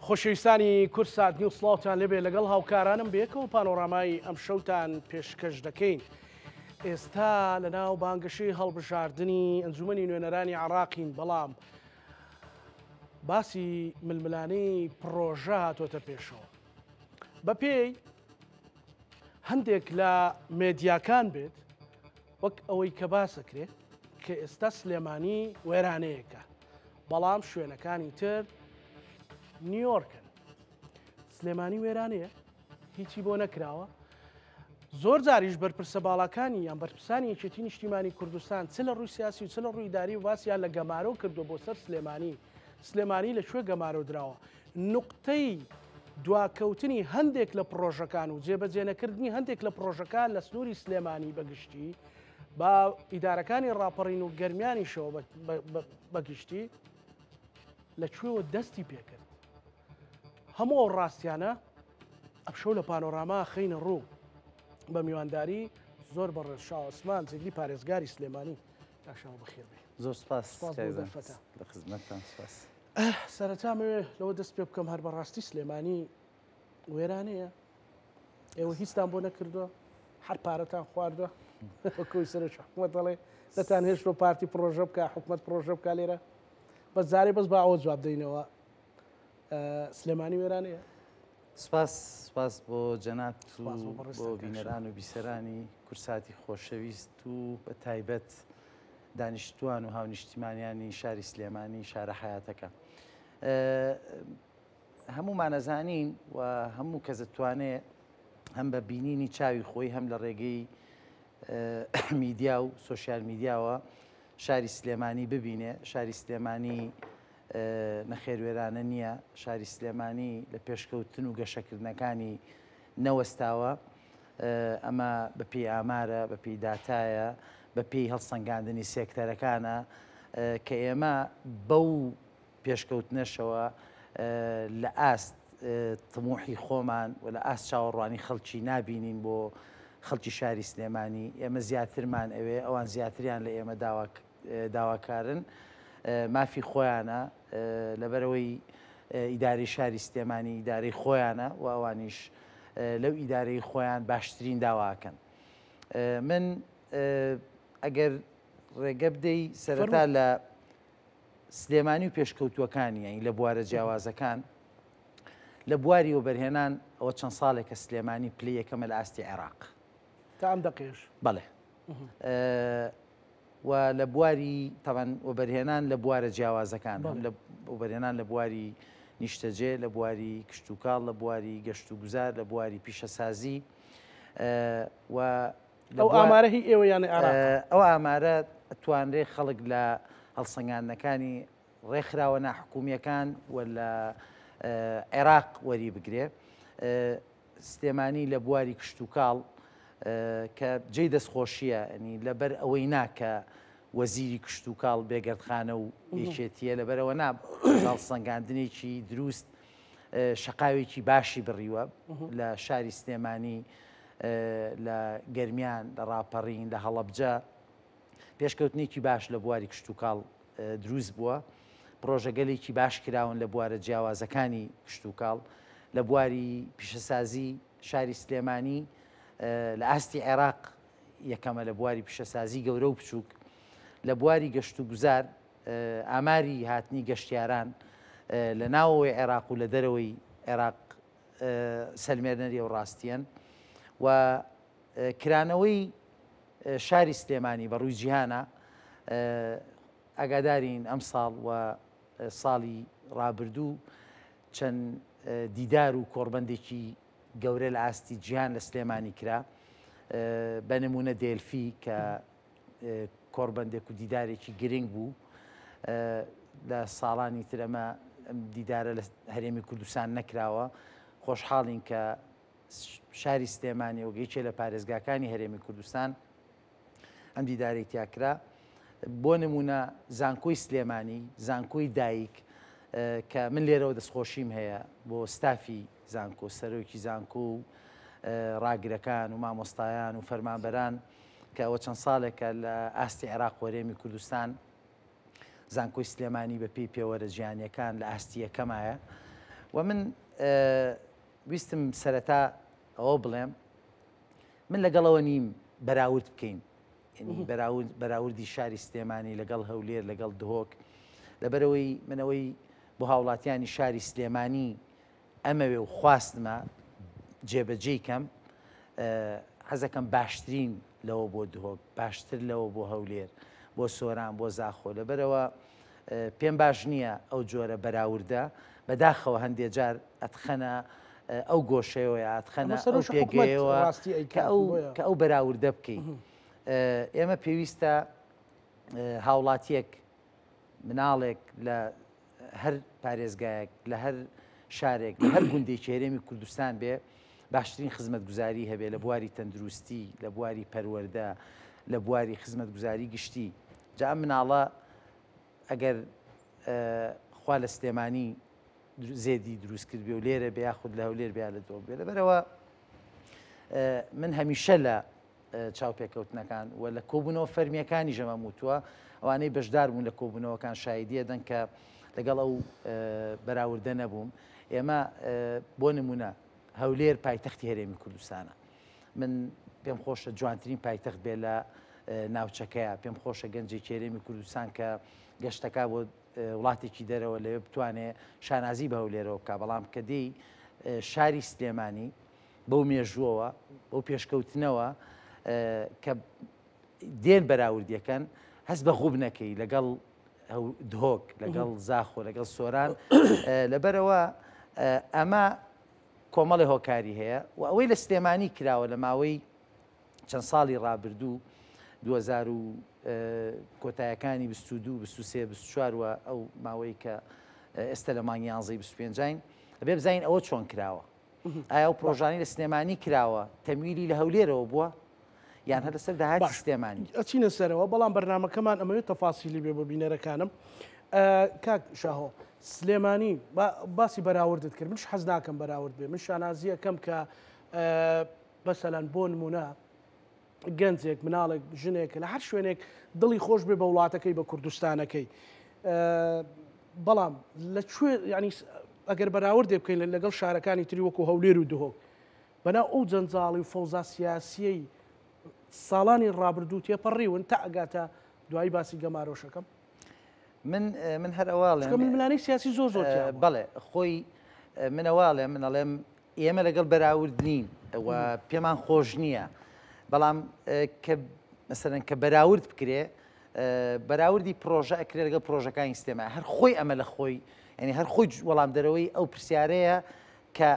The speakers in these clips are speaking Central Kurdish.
خۆشەویستانی کوردسات نیوز سڵاوتان لێبێ لەگەڵ هاوکارانم بەیەکەوە پانۆرامای ئەم شەوتان پێشکەش دەکەین. ئێستا لە ناو بانگەشەی هەڵبژاردنی ئەنجومەنی نوێنەرانی عراقین بەڵام باسی ململانێی پڕۆژە هاتۆتە پێشەوە. بەپێی هەندێک لە مێدیاکان بێت وەک ئەوەی کە باسەکرێ کە ئێستا سلێمانی وێرانەیەکە بەڵام شوێنەکانی تر نیویۆرکن سلێمانی وێرانەیە هیچی بۆ نەکراوە زۆر جاریش بەرپرسە باڵاکانی یان بەرپرسانی یەکێتی نیشتیمانی کوردستان چ لە ڕووی سیاسی و چ لە ڕووی ئیداری و باسیان لە گەمارۆ کردووە بۆ سەر سلێمانی. سلێمانی لە کوێ گەمارۆ دراوە؟ نوقتەی دواکەوتنی هەندێک لە پڕۆژەکان و جێبەجێنەکردنی هەندێک لە پڕۆژەکان لە سنووری سلێمانی بە گشتی با ئیدارەکانی ڕاپەڕین و گەرمیانیشەوە بە گشتی لە کوێوە دەستی پێکرد؟ هەموو ئەو ڕاستیانە ئەمشەو لە پانۆراما خەینە ڕوو بە میوانداری زۆر بەڕێز شاعوسمان جێگری پارێزگاری سلێمانی. کاک شاوە بەخێر بێی. زۆر سپاس سپاس بۆ دەرفەتە. لە خزمەتتان سپاس. سەرەتا مەوێ لەوە دەست پێ بکەم هەر بەڕاستی سلێمانی وێرانەیە ئێوە هیچتان بۆ نەکردووە هەر پارەتان خواردووە وەکوی سەرۆکی حکوومەت دەڵێ دەتان هێشتۆ پارتی پرۆژە بکە حکوومەت پرۆژە بکە لێرە بەس جارێ بەس با ئەوە جواب دەینەوە سلێمانی وێرانەیە. سپاس سپاس بۆ جەنابت و بۆ بینەران و بیسەرانی کورساتی خۆشەویست و بە تایبەت دانیشتوان و هاونیشتیمانیانی شاری سلێمانی شارە حیاتەکە. هەمومانەزانین و هەموو کەس دەتوانێ هەم بە بینینی چاوی خۆی هەم لە ڕێگەی میدیا و سۆشیال میدیاوە شاری سلێمانی ببینێ شاری سلێمانی نەخێر وێرانە نییە، شاری سلێمانی لە پێشکەوتن و گەشەکردنەکانی نەوەستاوە، ئەمە بەپێی ئامارە، بەپێی داتایە، بەپێی هەڵسەنگاندنی سێکتەرەکانە کە ئێمە بەو پێشکەوتنەشەوە لە ئاست تموحی خۆمان و لە ئاست چاوەڕوانی خەڵکی نابینین بۆ خەڵکی شاری سلێمانی، ئێمە زیاترمان ئەوێ، ئەوان زیاتریان لە ئێمە داوا داواکارن مافی خۆیانە لەبەرئەوەی ئیدارەی شاری سلێمانی ئیدارەی خۆیانە و ئەوانیش لەو ئیدارەی خۆیان باشترین داواکەن من ئەگەر ڕێگە بدەی سەرەتا لە سلێمانی و پێشکەوتووەکانی یانی لە بوارە جیاوازەکان لە بواری وەبەرهێنان ئەوە چەند ساڵێکە سلێمانی پلەی یەکەمە لە ئاستی عێراق تا ئەم دەقێش بەڵێ و لە بواری تەبعەن وەبەرهێنان لە بوارە جیاوازەکان هەم لە وەبەرهێنان لە بواری نیشتەجێ لە بواری کشتوکاڵ لە بواری گەشت و گوزار لە بواری پیشەسازی و ئەو ئامارە هی ئێوە یان عێراق؟ ئەو ئامارە توانرێ خەڵک لە هەڵسەنگاندنەکانی ڕێکخراوە ناحکومییەکان و لە عێراق وەری بگرێ. سلێمانی لە بواری کشتوکاڵ کە جێی دەستخۆشییە ینی لەبەر ئەوەی نا کە وەزیری کشتوکاڵ بێگەردخانە و یەکێتییە لەبەرەوە نا هەڵسەنگاندنێکی دروست شەقاوێکی باشی بڕیوە لە شاری سلێمانی لە گەرمیان لە ڕاپەڕین لە هەڵەبجە پێشکەوتنێکی باش لە بواری کشتوکاڵ دروست بووە، پڕۆژەگەلێکی باش کراون لە بوارە جیاوازەکانی کشتوکاڵ، لە بواری پیشەسازی شاری سلێمانی لە ئاستی عێراق یەکەمە لە بواری پیشەسازی گەورە و بچووک، لە بواری گەشتوگوزار ئاماری هاتنی گەشتیاران لە ناوەوەی عێراق و لە دەرەوەی عێراق سەلمێنەری ئەو ڕاستیەن و کرانەوەی شاری سلێمانی بە ڕووی جیهانا ئاگادارین ئەمساڵ و ساڵی ڕابردوو چەند دیدار و کۆڕبەندێکی گەورە لە ئاستی جیهان لە سلێمانی کرا بە نمونە دێلفی کە کۆڕبەندێک و دیدارێکی گرنگ بوو لە ساڵانی تر ئەمە دیدارە لە هەرێمی کوردستان نەکراوە خۆشحاڵین کە شاری سلێمانی وەک یەکێ لە پارێزگاکانی هەرێمی کوردستان ئەم دیدارەی تیا کرا. بۆ نمونە زانکۆی سلێمانی، زانکۆی دایک کە من لێرەوە دەستخۆشیم هەیە بۆ ستافی زانکۆ، سەرۆکی زانکۆ و ڕاگرەکان و مامۆستایان و فەرمانبەران کە ئەوە چەند ساڵێکە لە ئاستی عێراق و هەرێمی کوردستان زانکۆی سلێمانی بە پێی پێوەرە جیهانیەکان لە ئاستی یەکەمایە. و من ویستم سەرەتا ئەوە بڵێم من لەگەڵەوە نیم بەراورد بکەین بەراورد بەراوردی شاری سلێمانی لەگەڵ هەولێر لەگەڵ دهۆک لەبەرەوەی منەوەی بۆ هاوڵاتیانی شاری سلێمانی ئەمەوێ و خواستمە جێبەجێی کەم حەزەکەم باشترین لەوە بۆ دهۆک باشتر لەوە بۆ هەولێر بۆ سۆران بۆ زاخۆ لەبەرەوە پێم باش نییە ئەو جۆرە بەراوردە بەداخەوە هەندێ جار ئەتخەنە ئەو گۆشەیەوە ئەتخەنە ئەو پێگەیەوە کە ئەو بەراوردە بکەیت ئێمە پێویستە هاوڵاتیەک مناڵێک لە هەر پارێزگایەک، لە هەر شارێک، لە هەر گوندێکی هەرێمی کوردستان بێ، باشترین خزمەتگوزاری هەبێ لە بواری تەندروستی، لە بواری پەروەردە، لە بواری خزمەتگوزاری گشتی. جا ئەم مناڵە ئەگەر خوا لە سلێمانی زێدی دروست کردبێ و لێرە بێ یاخود لە هەولێر بێ یا لە دهۆک بێ. لەبەرئەوە من هەمیشە لە چاوپێکەوتنەکان و لە کۆبوونەوە فەرمییەکانیش ئەمەم وتووە، ئەوانەی بەشدار بوون لە کۆبوونەوەکان شایدی ئەدەن کە لەگەڵ ئەو بەراوردە نەبووم. ئێمە بۆ نموونە هەولێر پایتەختی هەرێمی کوردستانە. من پێم خۆشە جوانترین پایتەخت بێ لە ناوچەکەیە، پێم خۆشە گەنجێکی هەرێمی کوردستان کە گەشتەکە بۆ وڵاتێکی دەرەوە لەوێ بتوانێ شانازی بە هەولێرەوە بکا، بەڵام کە دێی شاری سلێمانی بەو مێژووەوە، بەو پێشکەوتنەوە کە دێن بەراوردیەکەن هەست بە غوب نەکەی لەگەڵ دهۆک لەگەڵ زاخۆ لەگەڵ سۆران لەبەرەوە ئەمە کۆمەڵی هۆکاری هەیە و ئەوەی لە سلێمانی کراوە لە ماوەی چەند ساڵی ڕابردوو 2000 و کۆتایەکانی 22 23 24 و ئەو ماوەی کە ئێستا لە مانگی 11 25 ئەبێ بزانین ئەوە چۆن کراوە ئایا ئەو پرۆژانەی لە سلێمانی کراوە تەمویلی لە هەولێرەوە بووە یان هەر لەسەر داهاتی باش سلێمانی؟ ئەچینە سەرەوە بەڵام بەرنامەکەمان ئەمەوێت تەفاسیلی بێ بۆ بینەرەکانم کاک شاهۆ سلێمانی باسی بەراوردت کرد منش حەز ناکەم بەراورد بێ من شانازیەکەم کە بەسەلەن بۆ نمونە گەنجێک، مناڵێک، ژنێک لە هەر شوێنێک دڵی خۆش بێ بە وڵاتەکەی بە کوردستانەکەی. بەڵام لە کوێ ینی ئەگەر بەراوردێ بکەین لەگەڵ شارەکانی تری وەکو هەولێر و دهۆک بەناو ئەو جەنجاڵی و فەوزا سیاسیەی ساڵانی ڕابردوو تێپەڕیون تا ئەگاتە دوایی باسی گەمارۆشەکەم. من من هەر ئەوواڵێ ململانەی سیاسی زۆر زۆر بەڵێ خۆی منەواڵێ من ئەڵێم ئێمە لەگەڵ بەراورد نین و پێمان خۆش نییە بەڵام کە مەسەرەن کە بەراورد بکرێ بەراوردی پرۆژە ئەکرێ لەگەڵ پرۆژەکانی سلێمانی هەر خۆی ئەمە لە خۆی ینی هەر خۆی وەڵام دەرەوەی ئەو پرسیارەیە کە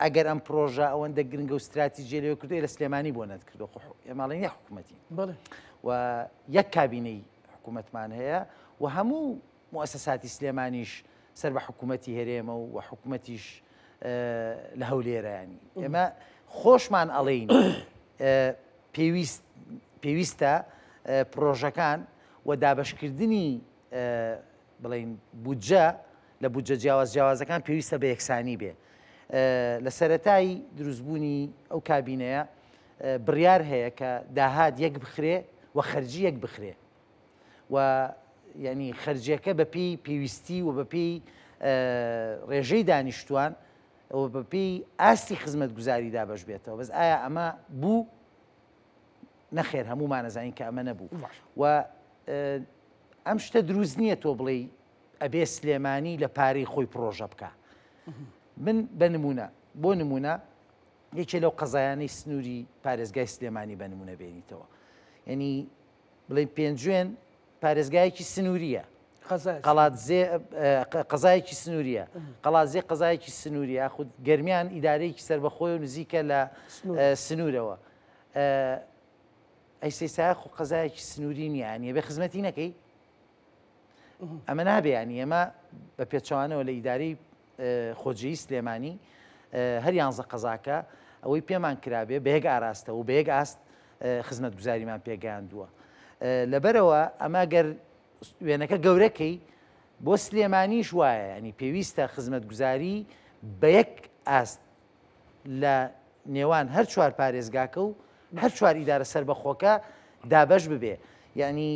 ئەگەر ئەم پرۆژە ئەوەندە گرنگە و استراتیژیە لەوێ کردو لە سلێمانی بۆ نەتکردو ئێماڵێن یە حکوومەتی و یەک کابینەی حکوومەتمان هەیە و هەموو موئەسەساتی سلێمانیش سەر بە حکوومەتی هەرێمە و حکوومەتیش لە هەولێرە ینی ئێمە خۆشمان ئەڵێین پێویست پێویستە پرۆژەکان و دابشکردنی بڵین بودجە لە بودجە جیاواز جیاوازەکان پێویستە بە یەکسانی بێ لە سەتای دروستبوونی ئەو کابینەیە بڕیار هەیە کە داهات یەک بخرێ و خەرجی یەک بخرێ و یعنی خەرجیەکە بەپێی پێویستی و بەپێی ڕێژەی دانیشتوان و بەپێی ئاستی خزمەتگوزاری دابەش بێتەوە بەس ئایا ئەمە بوو نەخێر هەمومانەزانین کە ئەمە نەبوو و ئەم شتە دروست نییە تۆ بڵێ ئەبێ سلێمانی لە پارەی خۆی پرۆژە بکە من بە نمونە بۆ نمونە یەکێ لەو قەزایانەی سنووری پارێزگای سلێمانی بە نمونە بێنیتەوە یعنی بڵێین پێنجوێن پارێزگایەکی سنووریە قەڵادزێ قەزایەکی سنووریە قەڵازێ قەزایەکی سنووری یاخود گەرمیان ئیدارەیەکی سەربەخۆی و نزیکە لە سنوورەوە ئەی سەیسایە خۆ قەزایەکی سنووری نییە ئەنیە بێ خزمەتی نەکەی ئەمە نابێ ینی ئێمە بە پێچەوانەوە لە ئیدارەی خۆجێی سلێمانی هەر یانزە قەزاکە ئەوەی پێمان کرابێ بە یەک ئاراستە و بە یەک ئاست خزمەتگوزاریمان پێگەیاندووە. لەبەرئەوە ئەمە گەر وێنەکە گەورەکەی بۆ سلێمانیش وایە ینی پێویستە خزمەتگوزاری بە یەک ئاست لە نێوان هەر چوار پارێزگاکە و هەر چوار ئیدارە سەربەخۆکە دابەش ببێ یعنی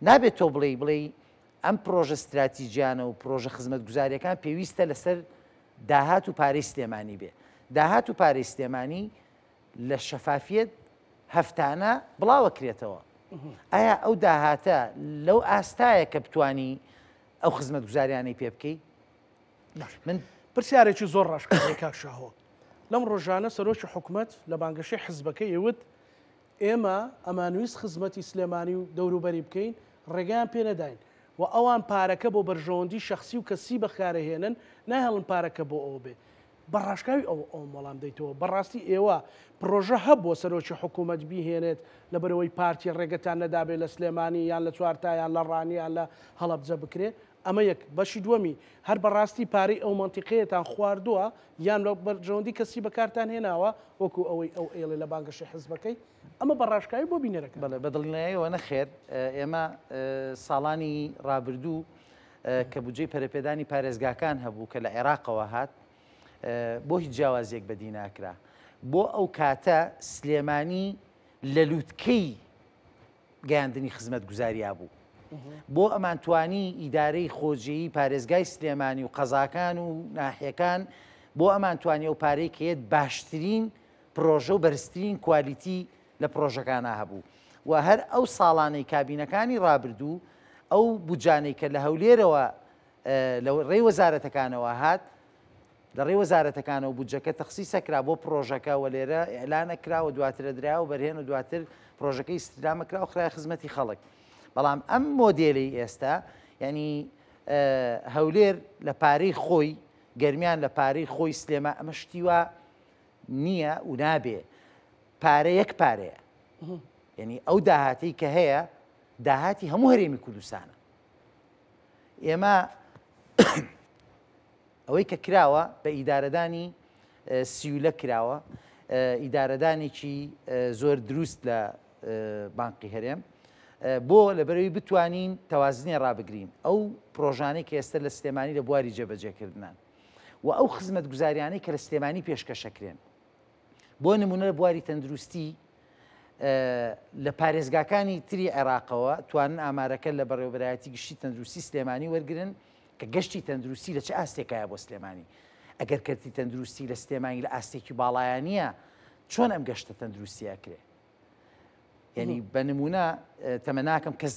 نابێت تۆ بڵێ بڵێ ئەم پرۆژە ستراتیجیانە و پرۆژە خزمەتگوزاریەکان پێویستە لەسەر داهات و پارەی سلێمانی بێ. داهات و پارەی سلێمانی لە شەفافیەت هەفتانە بڵاوەکرێتەوە. ئایا ئەو داهاتە لەو ئاستایە کە بتانی ئەو خزمەتگوزاریانەی پێ بکەی؟ من پرسیارێکی زۆر ڕاشکاوی کاک شاهۆ، لەم ڕۆژانە سەرۆکی حکومەت لە بانگەشەی حزبەکەی وت ئێمە ئەمانویست خزمەتی سلێمانی و دەوروبەری بکەین ڕێگەیان پێ نەداین و ئەوان پارەکە بۆ بەرژەوەندی شەخسی و کەسی بەکارەهێنن ناهێڵن پارەکە بۆ ئەوە بێ. بە ڕاشکاوی ئەوە ئەوم وەڵام دەیتەوە بەڕاستی ئێوە پڕۆژە هەبووە سەرۆکی حکوومەت بیهێنێت لەبەرئەوەی پارتی ڕێگەتان نەدابێ لە سلێمانی یان لە چوارتا یان لە ڕانیە یان لە هەڵەبجە بکرێ ئەمە یەک، بەشی دووەمی هەر بەڕاستی پارەی ئەو مەنتیقەیەتان خواردووە یان لە بەرژەوەندی کەسی بەکارتان هێناوە وەکو ئەوەی ئەو ئەیڵێ لە بانگەشەی حزبەکەی؟ ئەمە بە ڕاشکاوی بۆ بینەرەکان. بەڵێ بە دڵنیایەوە نەخێر، ئێمە ساڵانی ڕابردوو کە بودجەی پەرەپێدانی پارێزگاکان هەبوو کە لە عێراقەوە هات بۆ هیچ جیاوازیەک بەدی ناکرا بۆ ئەو کاتە سلێمانی لە لوتکەی گەیاندنی خزمەتگوزاریا بوو. بۆ ئەمانتوانی ئیدارەی خۆجێیی پارێزگای سلێمانی و قەزاکان و ناحیەکان بۆ ئەمانتوانی ئەو پارەی کە یەت باشترین پرۆژە و بەرزترین کوالیتی لە پرۆژەکانا هەبوو و هەر ئەو ساڵانەی کابینەکانی ڕابردوو ئەو بودجانەی کە لە هەولێرەوە لە ڕێی وەزارەتەکانەوە هات لە ڕێی وەزارەتەکانەوە بودجەکە تەخسیسە کرا بۆ پڕۆژەکە و لێرە ئیعلانە کرا و دواترە درا و بەرهێن و دواتر پڕۆژەکە ئیستیلامە کرا و خرایە خزمەتی خەڵک. بەڵام ئەم مۆدێلەی ئێستا یعنی هەولێر لە پارەی خۆی گەرمیان لە پارەی خۆی سلێما ئەمە شتی وا نییە و نابێ پارە یەک پارەیە یعنی ئەو داهاتی کە هەیە داهاتی هەموو هەرێمی کوردستانە ئێمە ئەوەی کە کراوە بە ئیدارەدانی سیولە کراوە، ئیدارەدانێکی زۆر دروست لە بانقی هەرێم بۆ لەبەرەوەی بتوانین تەوازنێ ڕابگرین ئەو پرۆژانەی کە ئێستا لە سلێمانی لە بواری جێبەجێکردنان و ئەو خزمەتگوزاریانەی کە لە سلێمانی پێشکەشەکرێن بۆ نمونە لە بواری تەندروستی لە پارێزگاکانی تری عێراقەوە توانن ئامارەکە لە بەڕێوەبەرایەتی گشتی تەندروستی سلێمانی وەرگن کە گەشتی تەندروستی لە چ ئاستێکایە بۆ سلێمانی؟ ئەگەر کەرتی تەندروستی لە سلێمانی لە ئاستێکی باڵایا نییە، چۆن ئەم گەشتە تەندروستیە ئەکرێ؟ یعنی بە نمونە تەمەناکەم کەس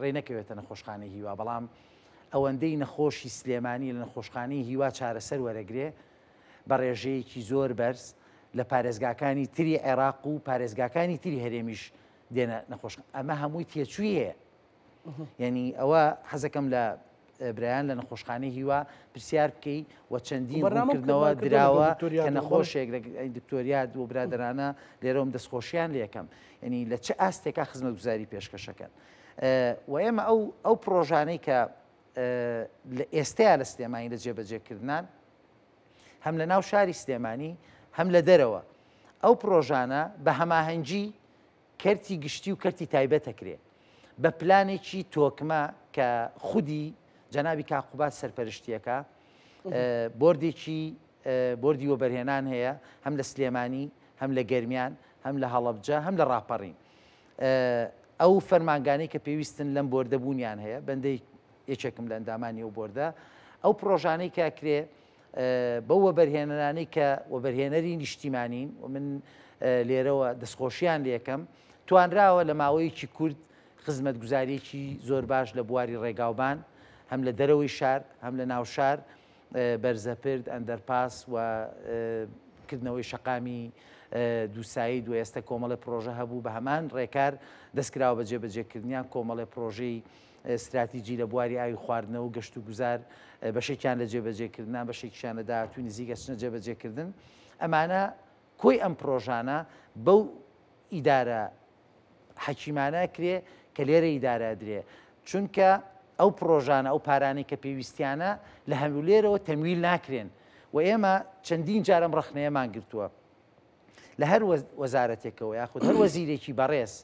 ڕێ نەکەوێتە نەخۆشخانەی هیوا، بەڵام ئەوەندەی نەخۆشی سلێمانی لە نەخۆشخانەی هیوا چارەسەر وەرەگرێ بە ڕێژەیەکی زۆر بەرز لە پارێزگاکانی تری عێراق و پارێزگاکانی تری هەرێمیش دێنە نەخۆش ئەمە هەمووی تێچووی هەیە یعنی ئەوە حەزەکەم لە برایان لە نەخۆشخانەی هیوا پرسیار بکەی و چەندین ڕوونکردنەوە دراوە کە نەخۆشێک لە دکتۆریات و برادرانە لێرەوەم دەستخۆشیان لەکەم ینی لە چ ئاستێکا خزمەتگوزاری پێشکەشەکەن و ئێمە ئەو ئەو پرۆژانەی کە لە ئێستەیە لە سلێمانی لە جێبەجێکردنان هەم لە ناو شاری سلێمانی هەم لە دەرەوە ئەو پرۆژانە بە هەماهەنگی کەرتی گشتی و کەرتی تایبەت ئەکرێ بە پلانێکی تۆکمە کە خودی جەنابی کاک قوباد سەرپەرشتیەکە بۆردێکی بۆردی وەبەرهێنان هەیە هەم لە سلێمانی هەم لە گەرمیان هەم لە هەڵەبجە هەم لە ڕاپەڕین ئەو فەرمانگانەی کە پێویستن لەم بۆردە بوونیان هەیە بەندەی یەکێکم لە ئەندامانی ئەو بۆردە ئەو پرۆژانەی کە کرێ بەو وەبەرهێنەرانەی کە وەبەرهێنەری نیشتیمانین و من لێرەوە دەستخۆشیان لێکەم، توانراوە لە ماوەیەکی کورت خزمەتگوزارییەکی زۆر باش لە بواری ڕێگاوبان هەم لە دەرەوەی شار هەم لە ناو شار، بەرزەپرد، ئەندەرپاس و کردنەوەی شەقامی دووساید و ئێستە کۆمەڵێ پڕۆژە هەبوو بە هەمان ڕێکار دەستکراوە بە جێبەجێکردنیان، کۆمەڵێ پڕۆژەی ستراتیجی لە بواری ئاوی خواردنەوە و گەشتوگوزار، بەشێکیان لە جێبەجێکردنان، بەشێکیشیان لە داهاتووی نزیک ئەچنە جێبەجێکردن. ئەمانە کۆی ئەم پرۆژانە بەو ئیدارە حەکیمانە ئەکرێ کە لێرە ئیدارە ئەدرێ، چونکە ئەو پرۆژانە، ئەو پارانەی کە پێویستیانە لە هەولێرەوە تەمویل ناکرێن و ئێمە چەندین جار ئەم ڕەخنەیەمان گرتووە. لە هەر وەزارەتێکەوە یاخود هەر وەزیرێکی بەڕێز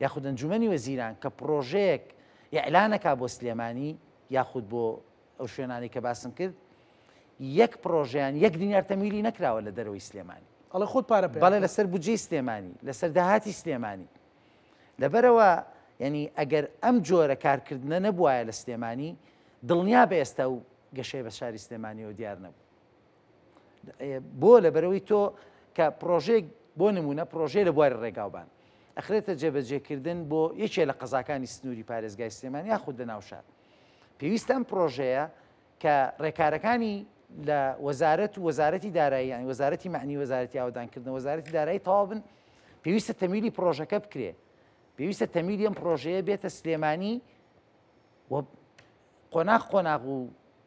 یاخود ئەنجومەنی وەزیران کە پڕۆژەیەک ئیعلانەکا بۆ سلێمانی یاخود بۆ ئەو شوێنانەی کە باسم کرد یەک پڕۆژەیان یەک دینار تەمویلی نەکراوە لە دەرەوەی سلێمانی. ئەڵێ خۆت پارە پەیا بەڵێ لەسەر بودجەی سلێمانی لەسەر داهاتی سلێمانی لەبەرەوە یعنی ئەگەر ئەم جۆرە کارکردنە نەبوایە لە سلێمانی دڵنیا بە ئێستا و گەشەی بە شاری سلێمانیەوە دیار نەبوو. بۆ لەبەرەوەی تۆ کە پرۆژێک بۆ نمونە پرۆژەی لە بواری ڕێگاوبان ئەخرێتە جێبەجێکردن بۆ یەکێ لە قەزاکانی سنووری پارێزگای سلێمانی یاخود لە ناوشار پێویستە ئەم پرۆژەیە کە ڕێکارەکانی لە وەزارەت و وەزارەتی دارایی یانی وەزارەتی مەعنی وەزارەتی ئاوەدانکردنە وەزارەتی دارایی تەواو بن پێویستە تەمیلی پرۆژەکە بکرێ پێویستە تەمیلی ئەم پرۆژەیە بێتە سلێمانی و قۆناغ قۆناغ و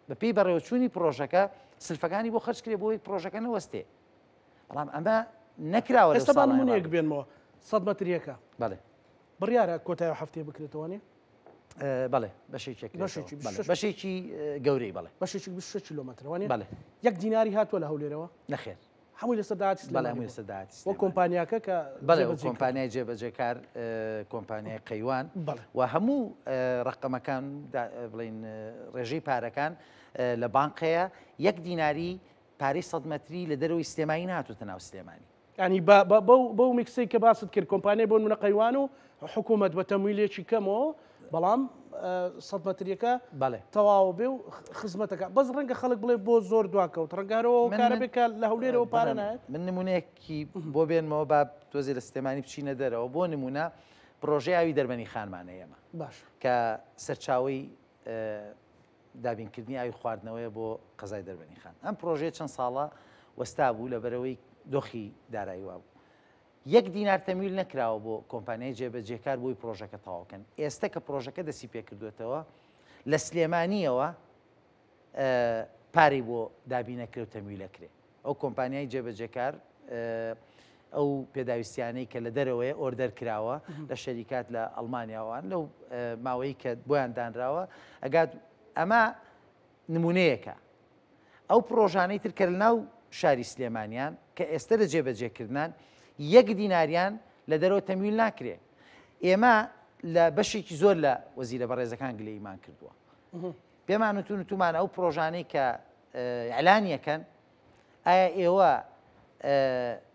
بەپێی بەڕێوەچوونی پرۆژەکە سلفەکانی بۆ خەرج کرێ بۆی پرۆژەکە نەوەستێ بەڵام ئەمە نەکراوە ئێستا با نمونەیەک بێنمەوە سەد مەتریەکە بەڵێ بڕیارە کۆتای هەفتەیە بکرێتەوە نیە بەڵێ بەشێکی بەشێکی گەورەی بەڵێ بەشێکی 26 کیلۆمەتر وانە بەڵێ یەک دیناری هاتووە لە هەولێرەوە نەخێر هەمووی لەسەر داهاتی سلێمانی هەمووی لەسەر داهاتی وە کۆمپانیاکە کە بەڵێ کۆمپانیای جێبەجێکار کۆمپانیای قەیوان و هەموو ڕقەمەکان بڵین ڕێژەی پارەکان لە بانقەیە یەک دیناری پارەی 100 مەتری لە دەرەوەی سلێمانی ناتوتە ناو سلێمانی ینی بەو میکسەی کە باست کرد کۆمپانیای بۆ نمونە قەیوان و حکوومەت بە تەمویلێکی کەمەوە بەڵام سەد مەتریەکە بەڵێ تەواو بێ و خزمەتەکە بەس ڕەنگە خەڵک بڵێ بۆ زۆر دواکەوت ڕەنگارەوە کارە بێ کە لە هەولێرەوە پارە نایەت من نمونەیەکی بۆ بێنمەوە با تۆزێ لە سلێمانی بچینە دەرەوە بۆ نمونە پرۆژەی ئاوی دەربەنی خانمانە ئێمە باش کە سەرچاوەی دابینکردنی ئاوی خواردنەوەیە بۆ قەزای دەربەنی خان ئەم پرۆژەیە چەند ساڵە وەستا بوو لەبەرەوەی دۆخی دارایی وابوو یەک دینار تەمویل نەکراوە بۆ کۆمپانیای جێبەجێکار بۆی پرۆژەکە تەواوکەن ئێستا کە پرۆژەکە دەسی پێکردوێتەوە لە سلێمانیەوە پارەی بۆ دابینەکرێ و تەمویلەکرێ ئەو کۆمپانیای جێبەجێکار ئەو پێداویستیانەی کە لە دەرەوەیە ئۆردەر کراوە لە شەریکات لە ئەڵمانیاوان لەو ماوەی کە بۆیان دانراوە ئەگات ئەمە نمونەیەکە ئەو پرۆژانەی تر کە لەناو شاری سلێمانیان کە ئێستا لە جێبەجێکردنان یەک دیناریان لە دەرەوە تەمویل ناکرێ ئێمە لە بەشێکی زۆر لە وەزیرە بەڕێزەکان گلەیمان کردووە پێمان وتون وتومان ئەو پرۆژانەی کە ئیعلانیەکەن ئایا ئێوە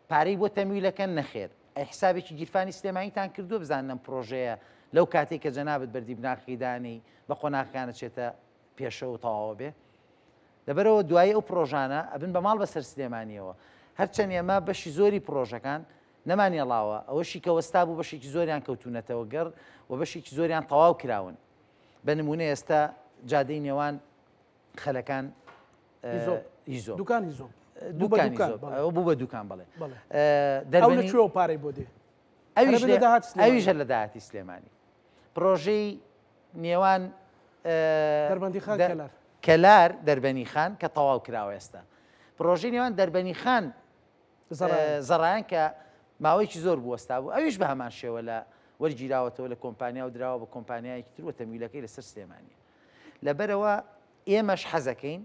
پارەی بۆ تەمویلەکەن نەخێر ئەی حسابێکی گیرفانی سلێمانیتان کردووە بزانن ئەم پرۆژەیە لەو کاتێک کە جەنابت بەردی بناخی دانی بە قۆناغەکانە چێتە پێشەوە تەواوە بێ لەبەرەوە دوایی ئەو پرۆژانە ئەبن بە ماڵ بەسەر سلێمانیەوە هەرچەند ئێمە بەشی زۆری پرۆژەکان نەمانێڵاوە ئەوەشی کە وەستا بوو بەشێکی زۆریان کەوتونەتەوە گەڕ و بەشێکی زۆریان تەواو کراون بە نمونە ئێستا جادەی نێوان خەلەکان هیزۆ دوکان هیزۆ دوکان بوو بە دوکان بڵێ دەربەنی کوێ پارەی بۆ دێ ئەویش لە داهاتی سلێمانی پرۆژەی نێوان دەربەندی خان کەلار کەلار دەربەنی خان کە تەواو کراوە ئێستا پرۆژەی نێوان دەربەنی خان زەڕایان کە ماوەیەکی زۆر بوەستا بوو ئەویش بە هەمان شێوە لە وەرگیراوەتەوە لە کۆمپانیا و دراوە بە کۆمپانیایەکی تر و تەمویلەکەی لەسەر سلێمانیە لەبەرئەوە ئێمەش حەزەکەین.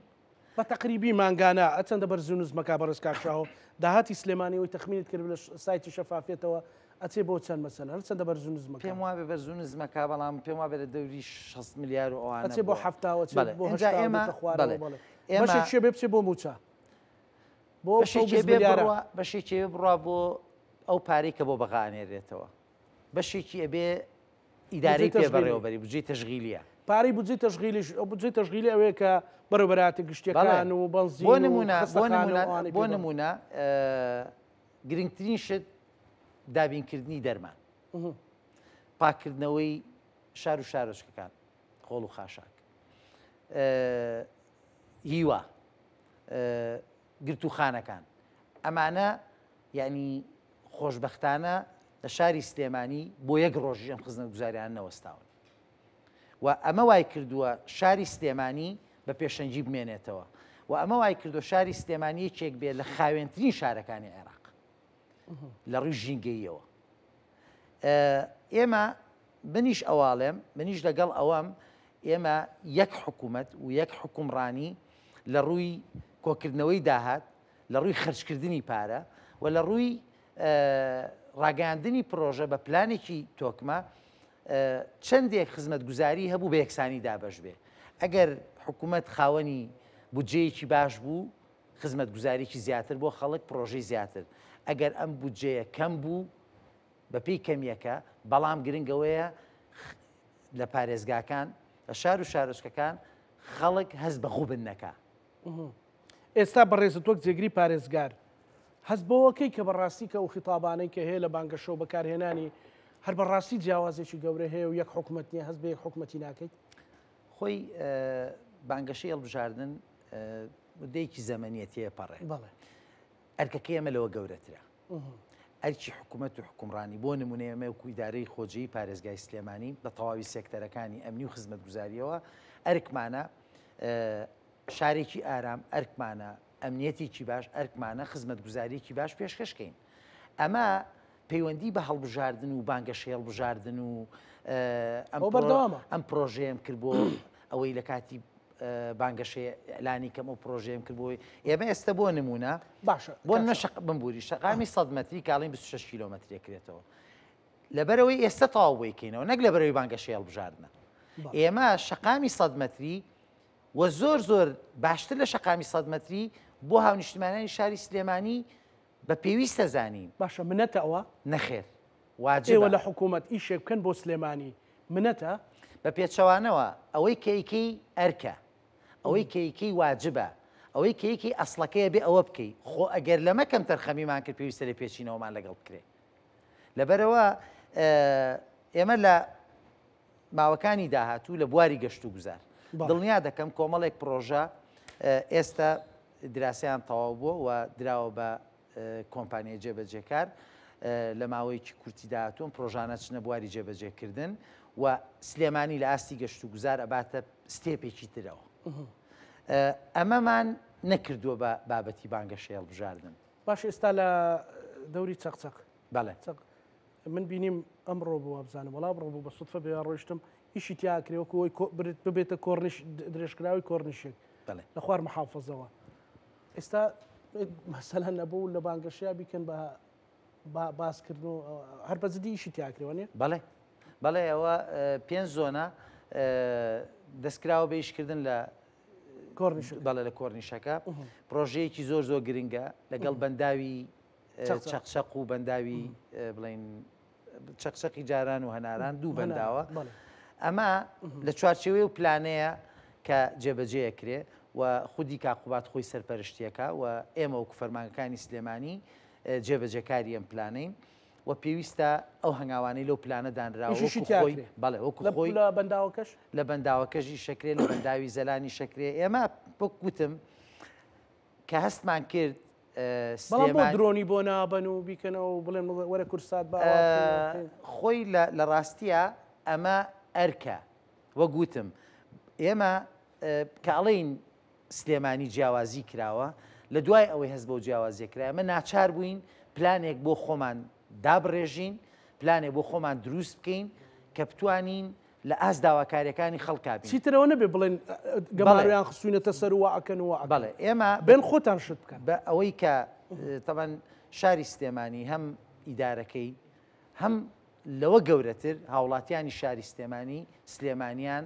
بە تەقریبی مانگانە ئەچەندە بەرز و نزمەکا بەڕێز کاک شاهۆ داهاتی سلێمانی ئەوەی تەخمینت کرد لە سایتی شەفافیەتەوە ئەچێ بۆ چەند مەسەلەن هەر چەندە بەرز و نزمەکا؟ پێم وابێ بەرز و نزمەکا بەڵام پێم وابێ لە دەوری 60 ملیار و ئەوانە ئەچێ بۆ 70 ئەچێ بۆ 80 ئێمە خوارەوە بەڵێ بەشێکی بێ بچێ بۆ مووچە بۆ بەشێکی بێ بڕوا بەشێکی بێ بڕوا بۆ ئەو پارەی کە بۆ بەغا ئەنێرێتەوە بەشێکی ئەبێ ئیدارەی پێ بەڕێوەبەری بودجەی تەشغیلیە. پارەی بودجەی تەشغیلیش ئەو بودجەی تەشغیلی ئەوەیە کە بەڕێوەبەرایەتە گشتیەکان و بەنزین بۆ نمونە بۆ نمونە بۆ نمونە گرنگترین شت دابینکردنی دەرمان پاکردنەوەی شار و شارۆچکەکان خۆڵ و خاشاک هیوا گرتوخانەکان ئەمانە یعنی خۆشبەختانە لە شاری سلێمانی بۆ یەک ڕۆژیش ئەم خزمەتگوزاریانە نەوەستاون و ئەمە وای کردووە شاری سلێمانی بە پێشەنگی بمێنێتەوە و ئەمە وای کردووە شاری سلێمانی یەکێک بێ لە خاوێنترین شارەکانی عێراق لە ڕووی ژینگەییەوە ئێمە منیش ئەواڵێم منیش لەگەڵ ئەوەم ئێمە یەک حکوومەت و یەک حکومڕانی لە ڕووی کۆکردنەوەی داهات لە ڕووی خەرجکردنی پارە و لە ڕووی ڕاگەیاندنی پرۆژە بە پلانێکی تۆکمە چەندێک خزمەتگوزاری هەبوو بە یەکسانی دابەش بێ ئەگەر حکوومەت خاوەنی بودجەیەکی باش بوو خزمەتگوزاریی زیاتر بۆ خەڵک پرۆژەی زیاتر ئەگەر ئەم بودجەیە کەم بوو بەپێی کەمیەکە بەڵام گرنگەوەیە لە پارێزگاکان لە شار و شارۆچکەکان خەڵک هەست بە غوبن نەکا. ئێستا بەڕێزت وەک جێگری پارێزگار هەست بەوەکەی کە بەڕاستی کە ئەو خیتابانەی کە هەیە لە بانگەشە و بەکارهێنانی هەر بەڕاستی جیاوازێکی گەورە هەیە و یەک حکومەت نییە هەست بە یەک حکومەتی ناکەیت؟ خۆی بانگەشەی هەڵبژاردن مدەیەکی زەمەنیە تێپەڕێ. بەڵێ. ئەرکەکەی ئێمە لەوە گەورەترە. ئەرکی حکومەت و حکومڕانی بۆ نمونە ئێمە وەکو ئیدارەی خۆجێی پارێزگای سلێمانی بە تەواوی سێکتەرەکانی ئەمنی و خزمەتگوزاریەوە ئەرکمانە شارێکی ئارام ئەرکمانە ئەمنیەتێکی باش ئەرکمانە خزمەتگوزاریەکی باش پێشکەش کەین ئەمە پەیوەندی بە هەڵبژاردن و بانگەشەی هەڵبژاردن و ئەم پرۆژەیەم کرد بۆ ئەوەی لە کاتی بانگەشەی ئیعلانی کەم ئەو پرۆژەیەم کرد بۆی ئێمە ئێستا بۆ نمونە باشە بۆ نمونە شەق بمبوری شەقامی 100 مەتری کاڵین 26 کیلۆمەترێ کرێتەوە لەبەرەوەی ئێستا تەواو بۆی کەینەوە نەک لەبەرەوەی بانگەشەی هەڵبژاردنە ئێمە شەقامی 100 مەتری و زۆر زۆر باشتر لە شەقامی 100 مەتری بۆ هاونیشتمانانی شاری سلێمانی بە پێویستە زانین. باشە منەتە ئەوە؟ نەخێر واجبە. ئێوە لە حکوومەت ئیشێک بکەن بۆ سلێمانی منەتە؟ بە پێچەوانەوە ئەوەی کە ئەیکەی ئەرکە، ئەوەی کە ئەیکەی واجبە، ئەوەی کە ئەیکەی ئەسڵەکەی ئەبێ ئەوە بکەی، خۆ ئەگەر لەمە کەمتەرخەمیمان کرد پێویستە لێپێچینەوەمان لەگەڵ بکرێ. لەبەرئەوە ئێمە لە ماوەکانی داهاتوو لە بواری گەشتوگوزار دڵنیا دەکەم کۆمەڵێک پڕۆژە ئێستا دراسەیان تەواو بووە و دراوە بە کۆمپانیای جێبەجێکار لە ماوەیەکی کورتی داهاتوو ئەم پڕۆژانە چنە بواری جێبەجێکردن و سلێمانی لە ئاستی گەشتوگوزار ئەباتە ستێپێکی ترەوە. ئەمەمان نەکردووە بە بابەتی بانگەشەی هەڵبژاردن. باش ئێستا لە دەوری چەقچەق بەڵێ. من بینیم ئەمڕۆ بوو وابزانم وەڵا ئەمڕۆ بوو بە سودفە بەوێ ڕۆیشتم ئیشی تیا ئەکرێ وەکو ئەوەی ببێتە کۆرنیش درێژکراوی کۆرنیشێک لە خوار محافزەوە ئێستا مەسەلەن نەبوو لە بانگەشەیە بیکەن بە باسکردن و هەر بە جدی ئیشی تیا ئەکرێ وانیە؟ بەڵێ بەڵێ ئەوە پێنج زۆنە دەستکراوە بە ئیشکردن لە کۆرنیشەکە بەڵێ لە کۆرنیشەکە پرۆژەیەکی زۆر زۆر گرنگە لەگەڵ بەنداوی چەقچەق و بەنداوی بڵین چەقچەقی جاران و هەناران دوو بەنداوە ئەمە لە چوارچێوەی و پلانەیە کە جێبەجێ کرێ و خودی کاقوبات خۆی سەرپەرشتیەکە و ئێمە وەکو فەرمانگەکانی سلێمانی جێبەجێکاری ئەم پلانەین و پێویستە ئەو هەنگاوانەی لەو پلانە دانراوە خۆی بەڵێ وەکو خۆی لە بەنداوەکەش لە بەنداوەکەشی شەکرێ لە بەنداوی زەلانی شەکرێ ئێمە وەک گوتم کە هەستمان کرد بەڵام بۆ درۆنی بۆ نابەن و بیکەنەوە و بڵێن وەرە کورسات با خۆی لە ڕاستیە ئەمە ئەرکە وەک وتم ئێمە کە ئەڵێین سلێمانی جیاوازی کراوە لە دوای ئەوەی هەست بەو جیاوازیە کرا ئێمە ناچار بووین پلانێک بۆ خۆمان دابڕێژین پلانێک بۆ خۆمان دروست بکەین کە بتوانین لە ئاست داواکاریەکانی خەڵکا بین. چیتر ئەوە نەبێ بڵێن گەمارۆیان خستوینەتە سەر و وا ئەکەن و وا ئەکەن. بەڵێ ئێمە بێن خۆتان شت بکەن. بە ئەوەی کە تەبعەن شاری سلێمانی هەم ئیدارەکەی هەم لەوە گەورەتر هاوڵاتیانی شاری سلێمانی سلێمانیان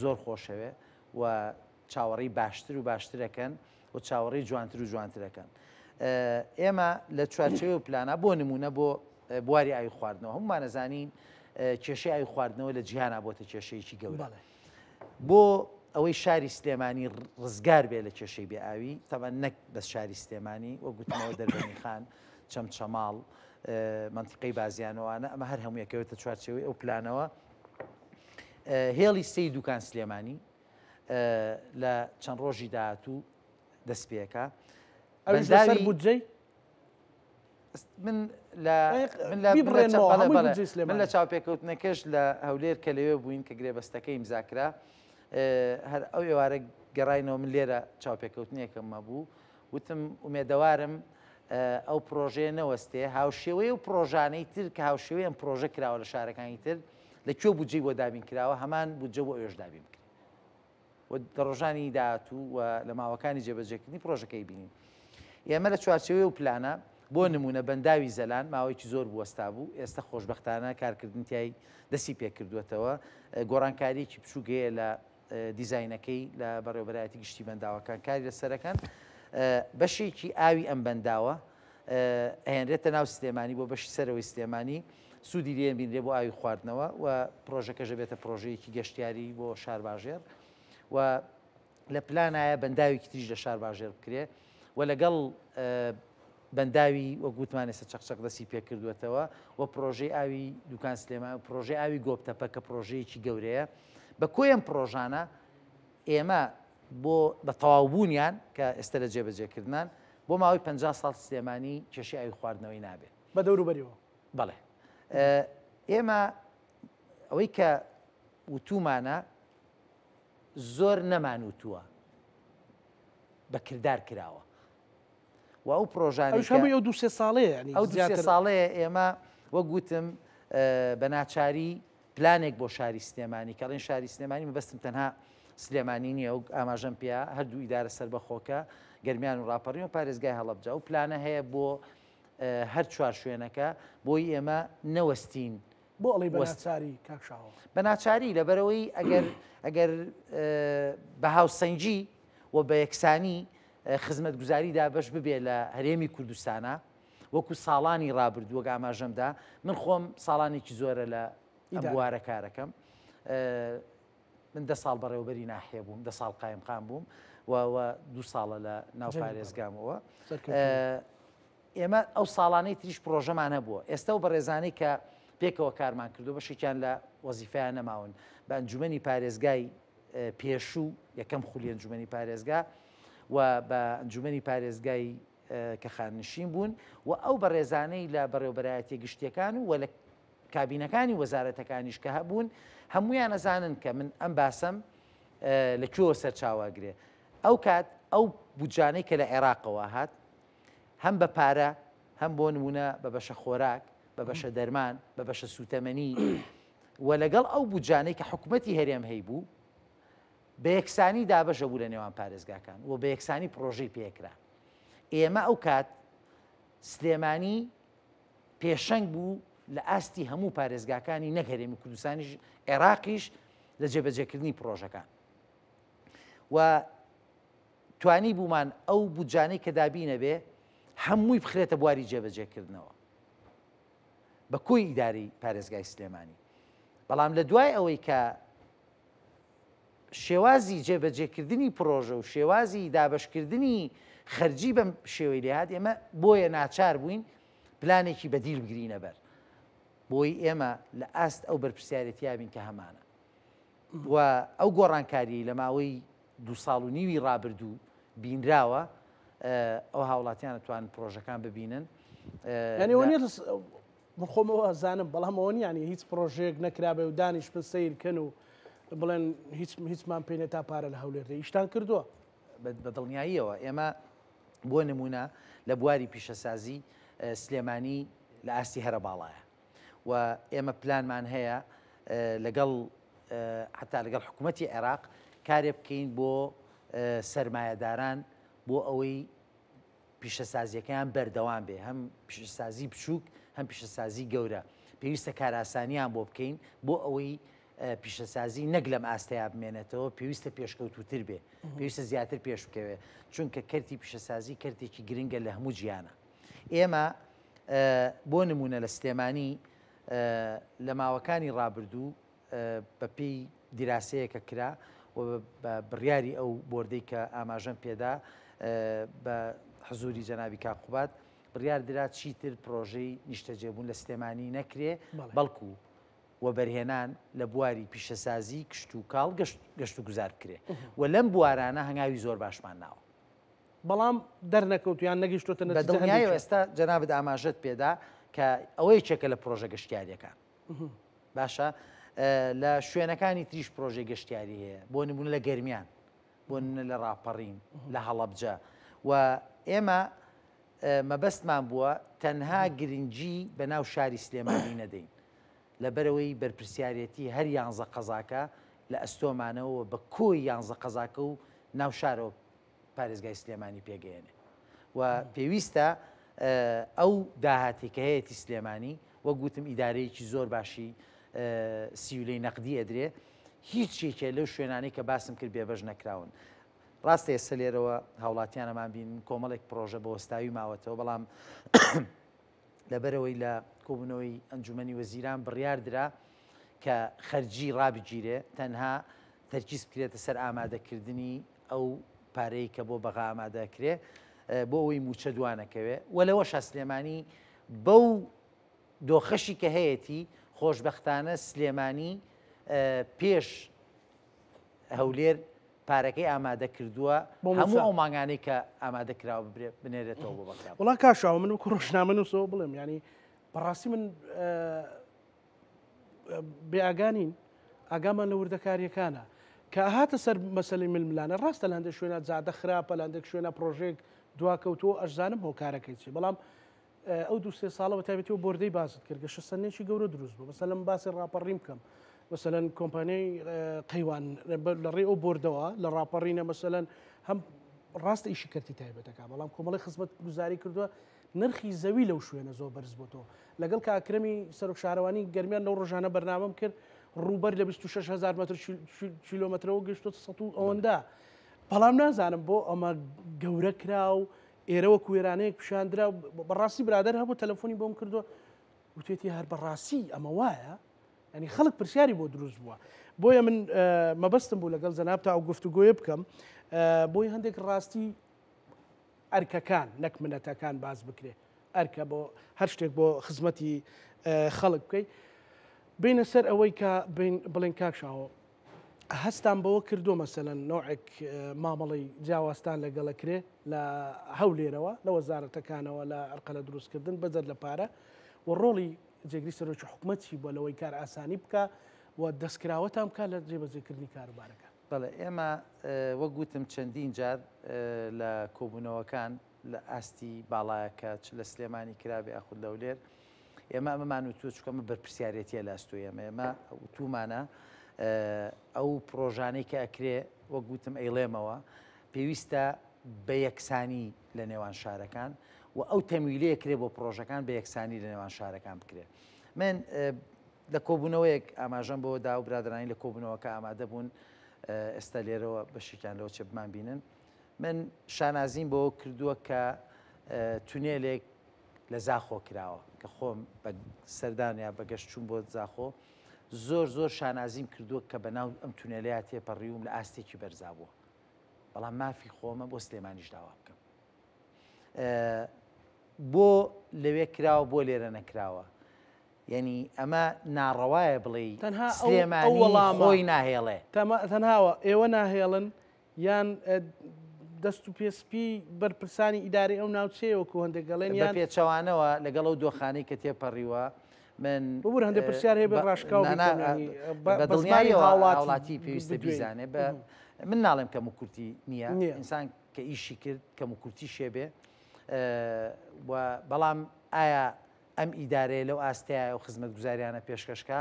زۆر خۆشەوێ و چاوەڕێی باشتر و باشترەکەن و چاوەڕێی جوانتر و جوانترەکەن. ئێمە لە چوارچێوەی ئەو پلانە بۆ نموونە بۆ بواری ئاوی خواردنەوە هەمومان ئەزانین کێشەی ئاوی خواردنەوە لە جیهانا بۆتە کێشەیەکی گەورە. بۆ ئەوەی شاری سلێمانی ڕزگار بێ لە کێشەی بێ ئاوی تەبعەن نەک بەس شاری سلێمانی وەک گوتمەوە دەربەنی خان چەمچەماڵ مەنتیقەی بازیانەوانە ئەمە هەر هەموویەکەوێتە چوارچێوەی ئەو پلانەوە هێڵی سێی دوکان سلێمانی لە چەند ڕۆژی داهاتوو دەست پێکا. ئەویش لەسەر بودجەی؟ من لە من لە چاوپێکەوتنەکەش لە هەولێر کە لەوێ بووین کە گرێبەستەکەی ئیمزا کرا هەر ئەو ئێوارە گەڕاینەوە من لێرە چاوپێکەوتنێکم مەبوو وتم ئومێدەوارم ئەو پرۆژەیە نەوەستێ هاوشێوەی و پرۆژانەی تر کە هاوشێوەی ئەم پرۆژە کراوە لە شارەکانی تر لە کوێ بودجەی بۆ دابین کراوە هەمان بودجە بۆ ئەوێش دابین بکرێت و لە ڕۆژانی داهاتوو و لە ماوەکانی جێبەجێکردنی پرۆژەکەی بینین. ئێمە لە چوارچێوەی ئەو پلانە بۆ نموونە بەنداوی زەلان ماوەیەکی زۆر بوەستا بوو، ئێستا خۆشبەختانە کارکردن تیای دەستی پێکردووەتەوە، گۆڕانکارییەکی بچووک هەیە لە دیزاینەکەی لە بەڕێوەبەرایەتی گشتی بەنداوەکان کاری لەسەرەکەن، بەشێکی ئاوی ئەم بەنداوە ئەهێنرێتە ناو سلێمانی بۆ بەشی سەرەوەی سلێمانی سوودی لێ بینرێ بۆ ئاوی خواردنەوە و پرۆژەکەش دەبێتە پرۆژەیەکی گەشتیاری بۆ شارباژێڕ و لە پلانایە بەنداوێکی تریش لە شارباژێر بکرێ و لەگەڵ بەنداوی وەک وتمان ئێستا چەقچەق دەستی پێکردووەتەوە و پرۆژەی ئاوی دوکان سلێمان و پرۆژەی ئاوی گۆپتەپە کە پرۆژەیەکی گەورەیە بە کۆی ئەم پرۆژانە ئێمە بۆ بە تەواوبوونیان کە ئێستا لە جێبەجێکردنان بۆ ماوەی 50 ساڵ سلێمانی کێشەی ئاوی خواردنەوەی نابێت. بە دەوروبەریەوە. بەڵێ ئێمە ئەوەی کە وتومانە زۆر نەمانوتووە بە کردار کراوە و ئەو پرۆژانەی ئەویش هەمووی ئەو دوو سێ ساڵەیە یانی ئەو دوو سێ زیاتر. ساڵەیە ئێمە وەک وتم بە ناچاری پلانێک بۆ شاری سلێمانی کە ئەڵێن شاری سلێمانی مەبەستم تەنها سلێمانی نییە و ئاماژەم پێیا هەردوو ئیدارە سەربەخۆکە گەرمیان و ڕاپەڕین و پارێزگای هەڵەبجە ئەو پلانە هەیە بۆ هەر چوار شوێنەکە بۆی ئێمە نەوەستین بۆ ئەڵێی بە ناچاری کاک شاهۆ؟ بە ناچاری لەبەرئەوەی ئەگەر ئەگەر بە هاوسەنگی و بە یەکسانی خزمەتگوزاری دابەش ببێ لە هەرێمی کوردستانا وەکو ساڵانی ڕابردوو وەک ئاماژەم دا من خۆم ساڵانێکی زۆرە لە ئەم بوارە کارەکەم من دە ساڵ بەڕێوەبەری ناحیە بووم دە ساڵ قایمقام بووم و دوو ساڵە لە ناو پارێزگامەوە ئێمە ئەو ساڵانەی تریش پرۆژەمان هەبووە، ئێستا ئەو بەڕێزانەی کە پێکەوە کارمان کردووە بەشێکیان لە وەزیفەیان نەماون، بە ئەنجومەنی پارێزگای پێشوو، یەکەم خولی ئەنجومەنی پارێزگا و بە ئەنجومەنی پارێزگای کە خانەنشین بوون و ئەو بەڕێزانەی لە بەڕێوەبەرایەتیە گشتیەکان و لە کابینەکانی وەزارەتەکانیش کە هەبوون هەمویان ئەزانن کە من ئەم باسەم لە کوێوە سەرچاوە ئەگرێ. ئەو کات ئەو بودجانەی کە لە عێراقەوە هات هەم بە پارە، هەم بۆ نموونە بە بەشە خۆراک، بە بەشە دەرمان، بە بەشە سووتەمەنی و لەگەڵ ئەو بودجانەی کە حکومەتی هەرێم هەیبوو، بە یەکسانی دابەش ئەبوو لە نێوان پارێزگاکان و بە یەکسانی پڕۆژەی پێکرا. ئێمە ئەو کات سلێمانی پێشەنگ بوو لە ئاستی هەموو پارێزگاکانی نەک هەرێمی کوردستانیش، عێراقیش لە جێبەجێکردنی پڕۆژەکان. و توانیبوومان ئەو بودجانەی کە دابینەبێ هەمووی بخرێتە بواری جێبەجێکردنەوە بە کۆی ئیداری پارێزگای سلێمانی. بەڵام لە دوای ئەوەی کە شێوازی جێبەجێکردنی پرۆژە و شێوازی دابەشکردنی خەرجی بەم شێوەی لێهات ئێمە بۆیە ناچار بووین پلانێکی بەدیل بگرینە بەر بۆی ئێمە لە ئاست ئەو بەرپرسیارێتیا بین کە هەمانە و ئەو گۆڕانکاریی لە ماوەی دوو ساڵ و نیوی ڕابردوو بینراوە ئەو هاوڵاتیان توان پرۆژەکان ببینن. یعنی ئەوە نیە من خۆمەوە ئەزانم بەڵام ئەوە نیە یعنی هیچ پرۆژەیەک نەکرابێ و دانیشتن سەیر کەن و بڵێن هیچ هیچمان پێ نیە تا پارە لە هەولێر دێ ئیشتان کردووە. بە دڵنیاییەوە ئێمە بۆ نمونە لە بواری پیشەسازی سلێمانی لە ئاستی هەرە باڵایە و ئێمە پلانمان هەیە لەگەڵ حتا لەگەڵ حکوومەتی عێراق کارێ بکەین بۆ سەرمایەداران بۆ ئەوەی پیشەسازیەکەیان بەردەوام بێ هەم پیشەسازی بچووک هەم پیشەسازی گەورە پێویستە کارئاسانیان بۆ بکەین بۆ ئەوەی پیشەسازی نەک لەم ئاستەیا بمێنێتەوە پێویستە پێشکەوتوتر بێ پێویستە زیاتر پێش بکەوێ چونکە کەرتی پیشەسازی کەرتێکی گرنگە لە هەموو جیانە ئێمە بۆ نمونە لە سلێمانی لە ماوەکانی ڕابردوو بەپێی دیراسەیەکە کرا و بە بڕیاری ئەو بۆردەی کە ئاماژەم پێدا بە حزوری جەنابی کاک قوباد بڕیار درا چیتر پرۆژەی نیشتەجێبوون لە سلێمانی نەکرێ بەڵکو وەبەرهێنان لە بواری پیشەسازی کشتوکاڵ گەشت و گوزار بکرێ و لەم بوارانە هەنگاوی زۆر باشمان ناوە. بەڵام دەرنەکەوتو یان نەگەیشتۆتە نەتیجە. بە دڵنیایەوە ئێستا جەنابت ئاماژەت پێدا کە ئەوە یەکێکە لە پرۆژە گەشتیاریەکان. باشە لە شوێنەکانی تریش پرۆژەی گەشتیاری هەیە بۆ نمونە لە گەرمیان بۆ نمونە لە ڕاپەڕین لە هەڵەبجە و ئێمە مەبەستمان بووە تەنها گرنگی بە ناو شاری سلێمانی نەدەین لەبەرەوەی بەرپرسیارەتی هەر یانزە قەزاکە لە ئەستۆمانەوە بە کۆی یانزە قەزاکە و ناو شارەوە پارێزگای سلێمانی پێگەیەنێ و پێویستە ئەو داهاتی کە هەیەتی سلێمانی وەک گوتم ئیدارەیەکی زۆر باشی سیولەی نەقدی ئەدرێ هیچ یەکێ لەو شوێنانەی کە باسم کرد بێبەش نەکراون ڕاستە ئێستا لێرەوە هاوڵاتیانەمان بین کۆمەڵێک پرۆژە بە وەستاوی ماوەتەوە بەڵام لەبەرئەوەی لە کۆبوونەوەی ئەنجومەنی وەزیران بڕیار درا کە خەرجی ڕابگیرێ تەنها تەرکیز بکرێتە سەر ئامادەکردنی. ئەو پارەی کە بۆ بەغا ئامادەکرێ بۆ ئەوەی موچە دوانەکەوێ و لەوەشا سلێمانی بەو دۆخەشی کە هەیەتی خۆشبەختانە سلێمانی پێش هەولێر پارەکەی ئامادە کردووە هەموو ئەو مانگانەی کە ئامادە کراوە بنێرێتەوە بۆ بەغدا. وڵا کاشاوە من وەکو ڕۆژنامەنووسەوە بڵێم ینی بەڕاستی من بێ ئاگا نین ئاگامان لە وردەکاریەکانە کە هاتە سەر مەسەلەی ململانە ڕاستە لە هەندێک شوێنە جادە خراپە لە هەندێک شوێنە پرۆژێک دواکەوتووە ئەشزانم هۆکارەکەی چی بەڵام ئەو دو سێ ساڵە بە تایبەتی و بۆردەی باست کرد گەشە سەنێکی گەورە دروست بوو مەسەلەن باسی ڕاپەڕیم بکەم مەسەلەن کۆمپانیای قەیوان لە ڕێ ئەو بۆردەوە لە ڕاپەڕینە مەسەلەن هەم ڕاستە ئیشی کەرتی تایبەتەکە بەڵام کۆمەڵی خزمەت گوزاری کردووە نرخی زەوی لەو شوێنە زۆر بەرز بۆتەوە. لەگەڵ کاک ئەکرەمی سەرۆک شارەوانی گەرمیان لەو ڕۆژانە بەرنامەم کرد، ڕووبەر لە 26 هەزار مەتر کیلۆمەترەوە گەیشتۆتە سەد و ئەوەندە. بەڵام نازانم بۆ ئەمە گەورە کرا و ئێرە وەکو وێرانەیەک پیشاندرا. بەڕاستی برادەر هەبوو تەلەفۆنی بۆم کردووە وتێتی هەر بەڕاستی ئەمە وایە؟ ینی خەڵک پرسیاری بۆ دروست بووە. بۆیە من مەبەستم بوو لەگەڵ جەنابتا ئەو گفتوگۆیە بکەم بۆی هەندێک ڕاستی ئەرکەکان نەک منەتەکان باس بکرێ ئەرکە بۆ هەر شتێک بۆ خزمەتی خەڵک بکەیت بینە سەر ئەوەی کە بڵێن کاک شاوە هەستان بەوە کردو مەسەلەن نوعێک مامەڵەی جیاوازتان لەگەڵە کرێ لە هەولێرەوە لە وەزارەتەکانەوە لە ئەرقەلە دروستکردن بەجەر لە پارە و ڕۆڵی جێگری سەرۆکی حکومەت چی بووە لەوەی کار ئاسانی بکە و دەستکراوەتان بکە لە جێبەجێکردنی کاروبارەکە؟ بەڵێ ئێمە وەک وتم چەندین جار لە کۆبوونەوەکان لە ئاستی باڵایە کە چ لە سلێمانی کرابێ یاخود لە هەولێر ئێمە ئەمەمان وتووە چونکە ئەمە بەرپرسیارێتیە لە ئەستۆی ئێمە ئێمە وتوومانە ئەو پرۆژانەی کە ئەکرێ وەک وتم ئەیڵێمەوە پێویستە بە یەکسانی لە نێوان شارەکان و ئەو تەمویلەیە کرێ بۆ پرۆژەکان بە یەکسانی لە نێوان شارەکان بکرێ من لە کۆبوونەوەیەک ئاماژەم بەوە دا و برادەرانی لە کۆبوونەوەکە ئامادە بوون، ئێستا لێرەوە بەشێکیان لەوە چێ بمانبینن. من شانازیم بەوە کردووە کە تونێلێک لە زاخۆ کراوە کە خۆم بە سەردان یا بە گەشت چوون بۆ زاخۆ زۆر زۆر شانازیم کردووە کە بەناو ئەم تونێلەیە تێپەڕیوم لە ئاستێکی بەرزا بووە بەڵام مافی خۆمە بۆ سلێمانیش داوا بکەم بۆ لەوێ کراوە بۆ لێرە نەکراوە یەنی ئەمە ناڕەوایە بڵێی تەنها ئەو سلێمانی وەڵامە خۆی ناهێڵێ. تەنها ئێوە ناهێڵن یان دەست و پێ سپی بەرپرسانی ئیدارەی ئەو ناوچەیە وەکو هەندێک گەڵێن بە یان پێچەوانەوە لەگەڵ ئەو دۆخانەی کە تێپەڕیوە من ببور هەندێک پرسیار هەیە بە ڕاشکاو نا نا بیکەم یانی بە بە زمانی دڵنیاییەوە هاوڵاتی هاوڵاتی پێویستە بدوێین. بیزانێ بە من ناڵێم کەموکورتی نییە نییە. ئینسان کە ئیشی کرد کەموکورتیشێ بێ و بەڵام ئایا ئەم ئیدارەیە لەو ئاستەیایە ئەو خزمەتگوزاریانە پێشکەش کا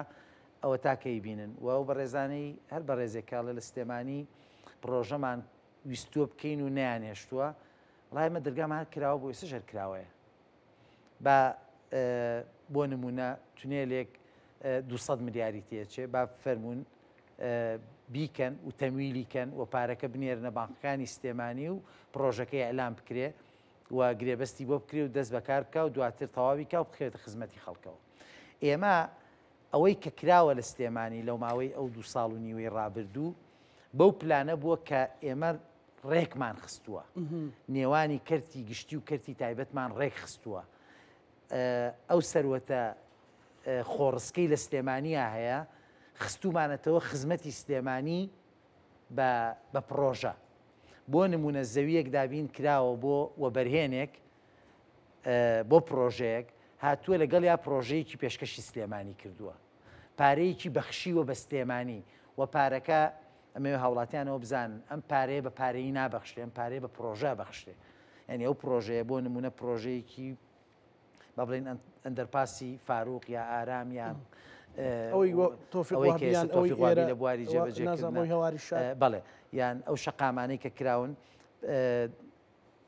ئەوە تا کەی بینن و ئەو بەڕێزانەی هەر بەڕێزێک کە ئەڵێ لە سلێمانی پڕۆژەمان ویستووە بکەین و نەیانهێشتووە وڵای ئێمە دەرگامان هەر کراوە بۆ ئێستاش هەر کراوەیە با بۆ نمونە تونێلێک 200 ملیاری تێچێ با فەرمونون بیکەن و تەمویلی کەن و پارەکە بنێرنە بانقەکانی سلێمانی و پڕۆژەکەی ئەلام بکرێ و گرێبەستی بۆ بکرێ و دەست بەکار بکا و دواتر تەواوی کا و بخرێتە خزمەتی خەڵکەوە. ئێمە ئەوەی کە کراوە لە سلێمانی لەو ماوەی ئەو دوو ساڵ و نیوەی ڕابردوو بەو پلانە بووە کە ئێمە ڕێکمان خستووە. نێوانی کەرتی گشتی و کەرتی تایبەتمان ڕێک خستووە. ئەو سەروەتە خۆڕسکەی لە سلێمانیا هەیە خستوومانەتەوە خزمەتی سلێمانی بە بە پڕۆژە. بۆ نموونە زەوییەک دابین کراوە بۆ وەبەرهێنێک بۆ پڕۆژەیەک، هاتووە لەگەڵیا پڕۆژەیەکی پێشکەشی سلێمانی کردووە. پارەیەکی بەخشیوە بە سلێمانی و پارەکە ئەمەوێ هاوڵاتیان ئەوە بزانن ئەم پارەیە بە پارەیی نابەخشرێ، ئەم پارەیە بە پڕۆژە ئەبەخشرێ. یانی ئەو پڕۆژەیە بۆ نموونە پڕۆژەیەکی با بڵێین ئەندەرپاسی فاروق یا ئارام یا ئەوەی ئەوەی کە ئێستا تۆفیق وابی لە بواری جێبەجێکردنە بەڵێ یان ئەو شەقامانەی کە کراون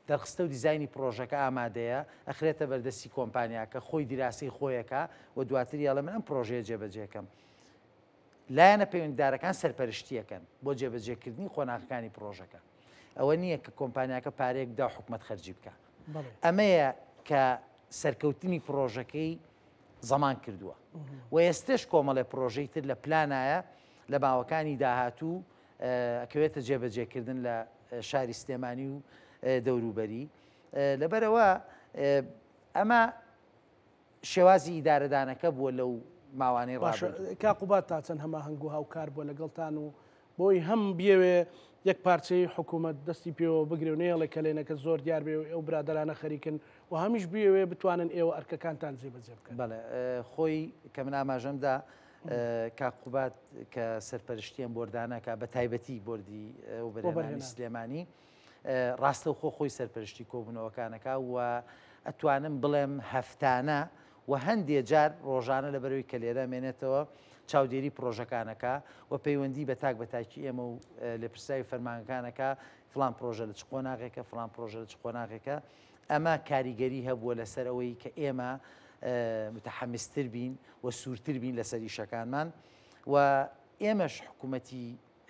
دەرخستە و دیزاینی پرۆژەکە ئامادەیە ئەخرێتە بەردەستی کۆمپانیاکە خۆی دیراسەی خۆیەکە و دواتر یاڵە من ئەم پرۆژەیە جێبەجێکەم لایەنە پەیوەندیدارەکان سەرپەرشتییەکەن بۆ جێبەجێکردنی قۆناغەکانی پڕۆژەکە. ئەوە نییە کە کۆمپانیاکە پارەیەک بدا و حکومەت خەرجی بکا. ئەمەیە کە سەرکەوتنی پڕۆژەکەی زەمان کردووە و ئێستش کۆمەڵێ پڕۆژەی تر لە پلانایە لە ماوەکانی داهاتوو ئەکەوێتە جێبەجێکردن لە. شاری سلێمانی و دەوروبەری. لەبەرئەوە ئەمە شێوازی ئیدارەدانەکە بووە لەو ماوانەی باشە ڕابردوو. کاک قوباد تا چەند هەماهەنگ و هاوکار بووە لەگەڵتان و بۆی هەم بیەوێ یەک پارچەی حکوومەت دەستی پێوە بگرێ و نەیەڵێ کەلێنەکە زۆر دیار بێ و ئەو برادەرانە خەریکن و هەمیش بیەوێ بتوانن ئێوە ئەرکەکانتان جێبەجێ بکەن؟ بەڵێ خۆی کە من ئاماژەم دا کاک قوباد کە سەرپەرشتی ئەم بۆردانە کا بە تایبەتی بۆردی وەبەرهێنانی سلێمانی ڕاستەوخۆ خۆی سەرپەرشتی کۆبوونەوەکانەکا و ئەتوانم بڵێم هەفتانە و هەندێ جار ڕۆژانە لەبەرەوەی کە لێرە مێنێتەوە چاودێری پرۆژەکانەکا و پەیوەندی بە تاک بە تاکی ئێمە و لێپرسراوی فەرمانگەکانەکا فڵان پرۆژە لە چ قۆناغێکە فڵان پرۆژە لە چ قۆناغێکە ئەمە کاریگەری هەبووە لەسەر ئەوەی کە ئێمە متحەمستر بین و سوورتر بین لەسەر ئیشەکانمان و ئێمەش حکوومەتی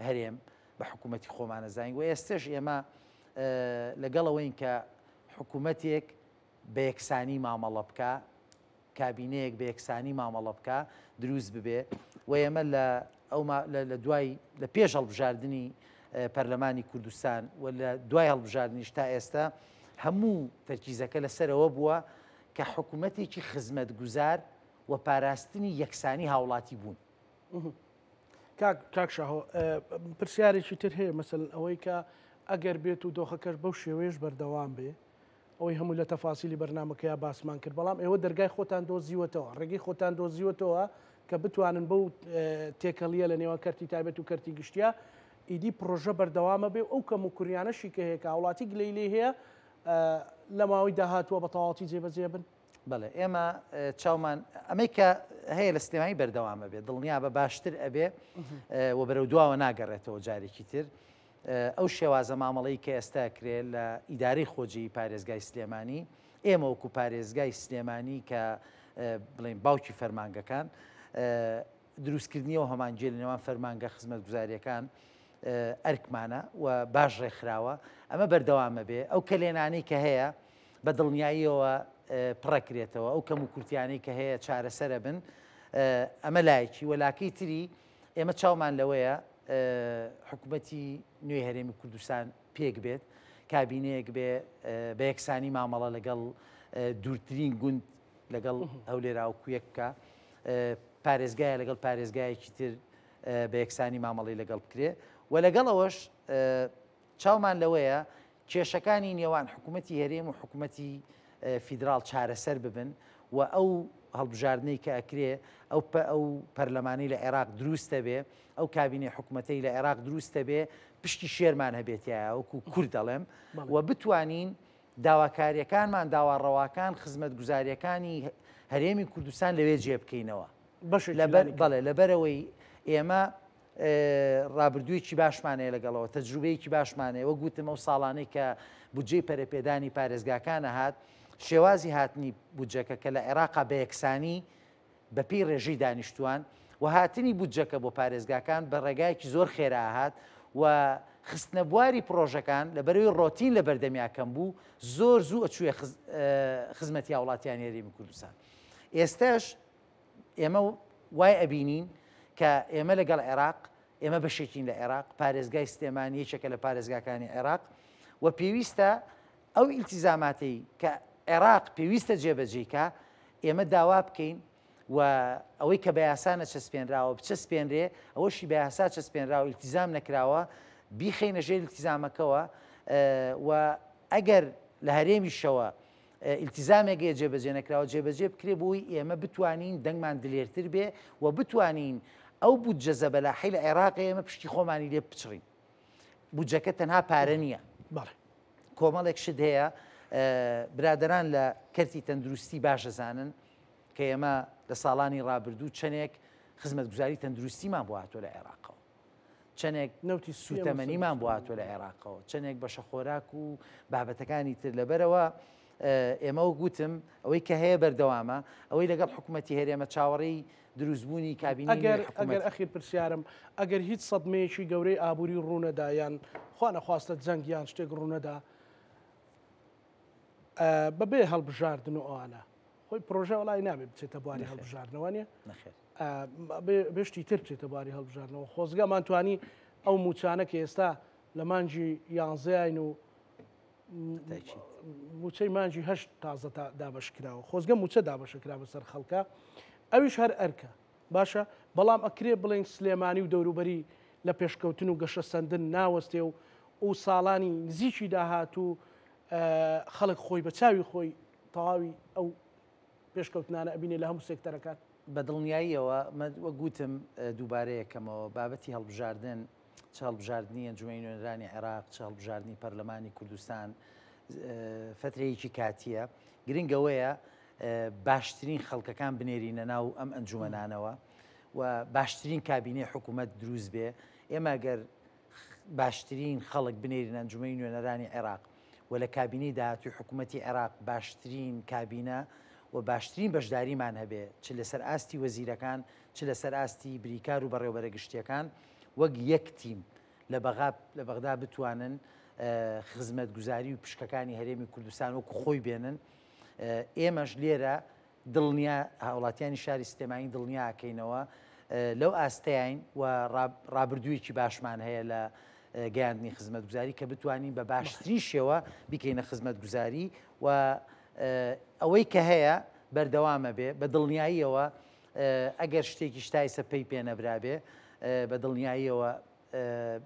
هەرێم بە حکوومەتی خۆمان ئەزانین و ئێستەش ئێمە لەگەڵ ئەوەین کە حکوومەتێک بە یەکسانی مامەڵە بکا، کابینەیەک بە یەکسانی مامەڵە بکا دروست ببێ و ئێمە لە ئەو لە دوای لە پێش هەڵبژاردنی پەرلەمانی کوردستان و لە دوای هەڵبژاردنیش تا ئێستا هەموو تەرکیزەکە لەسەرەوە بووە کە حکوومەتێکی خزمەتگوزار و پاراستنی یەکسانی هاوڵاتی بوون. کاک کاک شاهۆ پرسیارێکی تر هەیە مەسەلەن ئەوەی کە ئەگەر بێت و دۆخەکەش بەو شێوەیەش بەردەوام بێ ئەوەی هەموو لە تەفاسیلی بەرنامەکەیا باسمان کرد بەڵام ئێوە دەرگای خۆتان دۆزیوەتەوە ڕێگەی خۆتان دۆزیوەتەوە کە بتوانن بەو تێکەڵیە لە نێوان کەرتی تایبەت و کەرتی گشتیا ئیدی پرۆژە بەردەوامە بێ و ئەو کەم و کوریانەشی کە هەیە کە هاوڵاتی گلەی لێ هەیە لە ماوەی داهاتووە بە تەواوەتی جێبەجێ بن. بەڵێ ئێمە چاومان ئەمەی کە هەیە لە سلێمانی بەردەوامە بێت دڵنیا بە باشتر ئەبێ و بەرەو دواوە ناگەڕێتەوە جارێکی تر ئەو شێوازە مامەڵەی کە ئێستا کرێ لە ئیدارەی خۆجێی پارێزگای سلێمانی ئێمە وەکو پارێزگای سلێمانی کە بڵێن باوکی فەرمانگەکان دروستکردنی ئەو هەمانگیە لە نێوان فەرمانگە خزمەتگوزاریەکان ئەرکمانە و باش ڕێکخراوە ئەمە بەردەوامە بێ ئەو کەلێنانەی کە هەیە بە دڵنیاییەوە پڕەکرێتەوە ئەو کەم و کورتیانەی کە هەیە چارەسەرە بن ئەمە لایەکی وەلاکەی تری ئێمە چاومان لەوەیە حکوومەتی نوێی هەرێمی کوردستان پێک بێت کابینەیەک بێ بە یەکسانی مامەڵە لەگەڵ دوورترین گوند لەگەڵ هەولێراوکو یەک بکە پارێزگایە لەگەڵ پارێزگایەکی تر بە یەکسانی مامەڵی لەگەڵ بکرێ و لەگەڵ ئەوەش چاومان لەوەیە کێشەکانی نێوان حکوومەتی هەرێم و حکوومەتی فیدراڵ چارەسەر ببن و ئەو هەڵبژاردنەی کە ئەکرێ ئەو ئەو پەرلەمانی لە عێراق دروستە بێ ئەو کابینەی حکوومەتەی لە عێراق دروستە بێ پشتی شێرمان هەبێتایە وەکو کورد دەڵێم و بتوانین داواکاریەکانمان داوا ڕەواکان خزمەتگوزاریەکانی هەرێمی کوردستان لەوێ جێ بکەینەوە لەبەر بەڵێ لەبەرەوەی ئێمە ڕابردوویەکی باشمان هەیە لەگەڵەوە تەجروبەیەکی باشمان هەیە وەک وتم ئەو ساڵانەی کە بودجەی پەرەپێدانی پارێزگاکان هات شێوازی هاتنی بودجەکە کە لە عێراقا بە یەکسانی بەپێی ڕێژەی دانیشتووان و هاتنی بودجەکە بۆ پارێزگاکان بە ڕێگایەکی زۆر خێرا هات و خستنە بواری پڕۆژەکان لەبەرەوەی ڕۆتین لە بەردەمیا کەم بوو زۆر زوو ئەچووە خزمەتی هاوڵاتیانی هەرێمی کوردستان ئێستاش ئێمە وای ئەبینین کە ئێمە لەگەڵ عێراق ئێمە بەشێکین لە عێراق پارێزگای سلێمانی یەکێکە لە پارێزگاکانی عێراق و پێویستە ئەو ئیلتیزاماتەی کە عێراق پێویستە جێبەجێی کا، ئێمە داوا بکەین و ئەوەی کە بە یاسا نەچەسپێنراوە بچەسپێنرێ، ئەوەشی بە یاسا چەسپێنراوە ئیلتیزام نەکراوە بیخەینە ژێر ئیلتیزامەکەوە و ئەگەر لە هەرێمیشەوە ئیلتیزامێک هەیە جێبەجێ نەکراوە جێبەجێ بکرێ بۆی ئێمە بتوانین دەنگمان دلێرتر بێ و بتوانین ئەو بودجە زەبەلاحەی لە عێراق ئێمە پشتی خۆمانی لێ بچڕین. بودجەکە تەنها پارە نییە. بەڵێ. کۆمەڵێک شت هەیە برادەران لە کەرتی تەندروستی باش ئەزانن کە ئێمە لە ساڵانی ڕابردوو چەندێک خزمەتگوزاری تەندروستیمان بۆ هاتووە لە عێراقەوە چەندێک نەوتی سوتەمەنیمان بۆ هاتووە لە عێراقەوە چەندێک بەشە خۆراک و بابەتەکانی تر لەبەرەوە ئێمە وەک وتم ئەوەی کە هەیە بەردەوامە ئەوەی لەگەڵ حکوومەتی هەرێمە چاوەڕێی دروستبوونی کابینەی ئەگەر نوێی ئەگەر حکوومەت. ئەخیر پرسیارم ئەگەر هیچ سەدمەیەکی گەورەی ئابووری ڕوونەدا یان خوا نەخواستە جەنگ یان شتێک ڕوونەدا بەبێ هەڵبژاردن و ئەوانە خۆی پرۆژە وڵی نابێ بچێتە بواری هەڵبژاردنەوە نیە نەخێر بێشتی تر بچێتە بواری هەڵبژاردنەوە خۆزگەمان توانی ئەو موچانە کە ئێستا لە مانگی یانزەین و موچەی مانگی هەشت تازە دابەش کراوە خۆزگە موچە دابەشە کرا بەسەر خەڵکە ئەویش هەر ئەرکە باشە بەڵام ئەکرێ بڵێن سلێمانی و دەوروبەری لە پێشکەوتن و گەشەسەندن ناوەستێ و و ساڵانی نزیکی داهاتوو خەڵک خۆی بە چاوی خۆی تەواوی ئەو پێشکەوتنانە ئەبینێ لە هەموو سێکتەرەکان. بە دڵنیاییەوە وەک گوتم دووبارەیەکەمەوە بابەتی هەڵبژاردن چ هەڵبژاردنی ئەنجومەنی نوێنەرانی عێراق چ هەڵبژاردنی پەرلەمانی کوردستان فترەیەکی کاتیە گرنگ ئەوەیە باشترین خەڵکەکان بنێرینە ناو ئەم ئەنجومەنانەوە و باشترین کابینەی حکوومەت دروست بێ ئێمە گەر باشترین خەڵک بنێرینە ئەنجومەنی نوێنەرانی عێراق و لە کابینەی داهاتووی حکوومەتی عێراق باشترین کابینە و باشترین بەشداریمان هەبێ چ لەسەر ئاستی وەزیرەکان چ لەسەر ئاستی بریکار و بەڕێوبەرە گشتیەکان وەک یەک تیم لە بەغا لە بەغدا بتوانن خزمەتگوزاری و پشکەکانی هەرێمی کوردستان وەکو خۆی بێنن ئێمەش لێرە دڵنیا هاوڵاتیانی شاری سلێمانی دڵنیا ئەکەینەوە لەو ئاستەیاین و ڕابردوویەکی باشمان هەیە لە گەیاندنی خزمەتگوزاری کە بتوانین بە باشترین شێوە بیکەینە خزمەتگوزاری و ئەوەی کە هەیە بەردەوامە بێ بە دڵنیاییەوە ئەگەر شتێکیش تا ئیسە پەی پێ نەبرابێ بە دڵنیاییەوە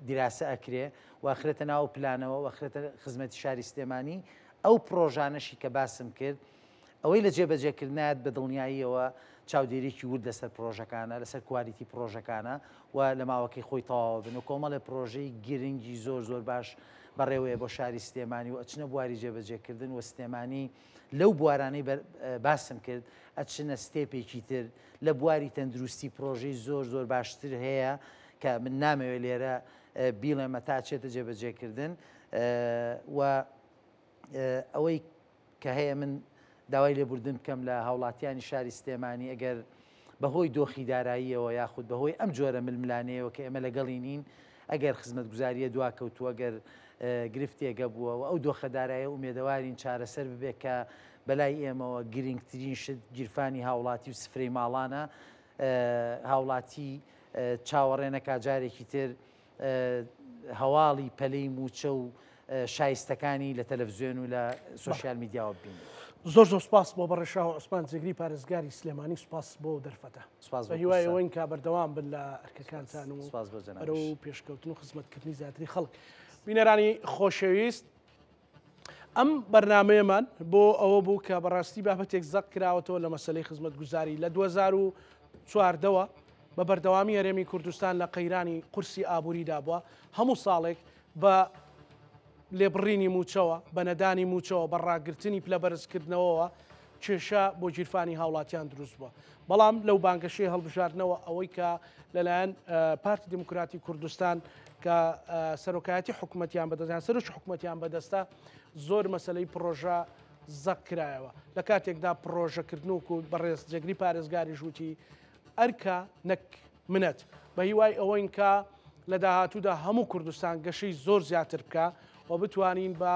دیراسە ئەکرێ و ئەخرێتە ناو پلانەوە و ئەخرێتە خزمەتی شاری سلێمانی ئەو پڕۆژانەشی کە باسم کرد ئەوەی لە جێبەجێکردنایەت بە دڵنیاییەوە چاودێریی ورد لەسەر پڕۆژەکانە لەسەر کوالیتی پڕۆژەکانە و لە ماوەکەی خۆی تەواوە بن و کۆمەڵێ پڕۆژەی گرنگی زۆر زۆر باش بەڕێوەیە بۆ شاری سلێمانی و ئەچنە بواری جێبەجێکردن و سلێمانی لەو بوارانەی باسم کرد ئەچنە ستێپێکی تر لە بواری تەندروستی پرۆژەی زۆر زۆر باشتر هەیە کە من نامەوێت لێرە بیڵێمە تا چێتە جێبەجێکردن و ئەوەی کە هەیە من داوای لێبوردن بکەم لە هاوڵاتیانی شاری سلێمانی ئەگەر بەهۆی دۆخی داراییەوە یاخود بەهۆی ئەم جۆرە ململانێیەوە کە ئێمە لەگەڵی نین ئەگەر خزمەتگوزارییە دواکەوتووە گەر گرفتێک هەبووە و ئەو دۆخە دارایە ئومێدەوارین چارەسەر ببێت کە بەلای ئێمەوە گرنگترین شت گیرفانی هاوڵاتی و سفرەی ماڵانە هاوڵاتی چاوەڕێ نەکا جارێکی تر هەواڵی پەلەی مووچە و شایستەکانی لە تەلەفزیۆن و لە سۆشیال میدیاوە ببینێت. زۆر زۆر سوپاس بۆ بەڕێز شاهۆ عوسمان جێگری پارێزگاری سلێمانی سوپاس بۆ دەرفەتە سوپاس بە هیوای ئەوەین کە بەردەوام بن لە ئەرکەکانتان و سوپاس بۆ جەنابیش. بەرەو پێشکەوتن و خزمەتکردنی زیاتری خەڵک. بینەرانی خۆشەویست ئەم بەرنمەیەمان بۆ ئەوە بوو کە بەڕاستی بابەتێک زەق کراوەتەوە لە مەسلەی خزمەتگوزاری لە 2014ەوە بە بەردەوامی هەرێمی کوردستان لە قەیرانی قورسی ئابووریدا بووە هەموو ساڵێک بە لێبڕینی مووچەوە، بە نەدانی مووچەوە، بە ڕاگرتنی پلە بەرزکردنەوەوە کێشە بۆ گیرفانی هاوڵاتیان دروست بووە. بەڵام لەو بانگەشەی هەڵبژاردنەوە ئەوەی کە لەلایەن پارتی دیموکراتی کوردستان کە سەرۆکایەتی حکوومەتیان بەدەست یان سەرۆکی حکوومەتیان بەدەستە زۆر مەسلەی پڕۆژە زەق کرایەوە لە کاتێکدا پڕۆژەکردن و بەڕێز جێگری پارێزگاری ژووتی ئەرکە نەک منەت. بە هیوای ئەوەین کە لە داهاتوودا هەموو کوردستان گەشەی زۆر زیاتر بکا و بتوانین بە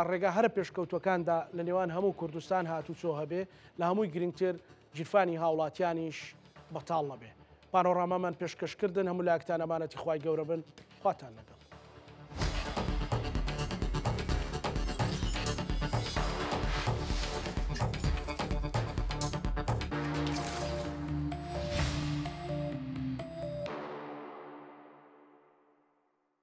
ڕێگا هەرە پێشکەوتووەکاندا لە نێوان هەموو کوردستان هاتوچۆ هەبێ، لە هەمووی گرنگتر گیرفانی هاوڵاتیانیش بەتاڵ نەبێ. پانۆرامامان پێشکەش کردن، هەموو لایەکتان ئەمانەتی خوای گەورە بن. خواتان لەگەڵ.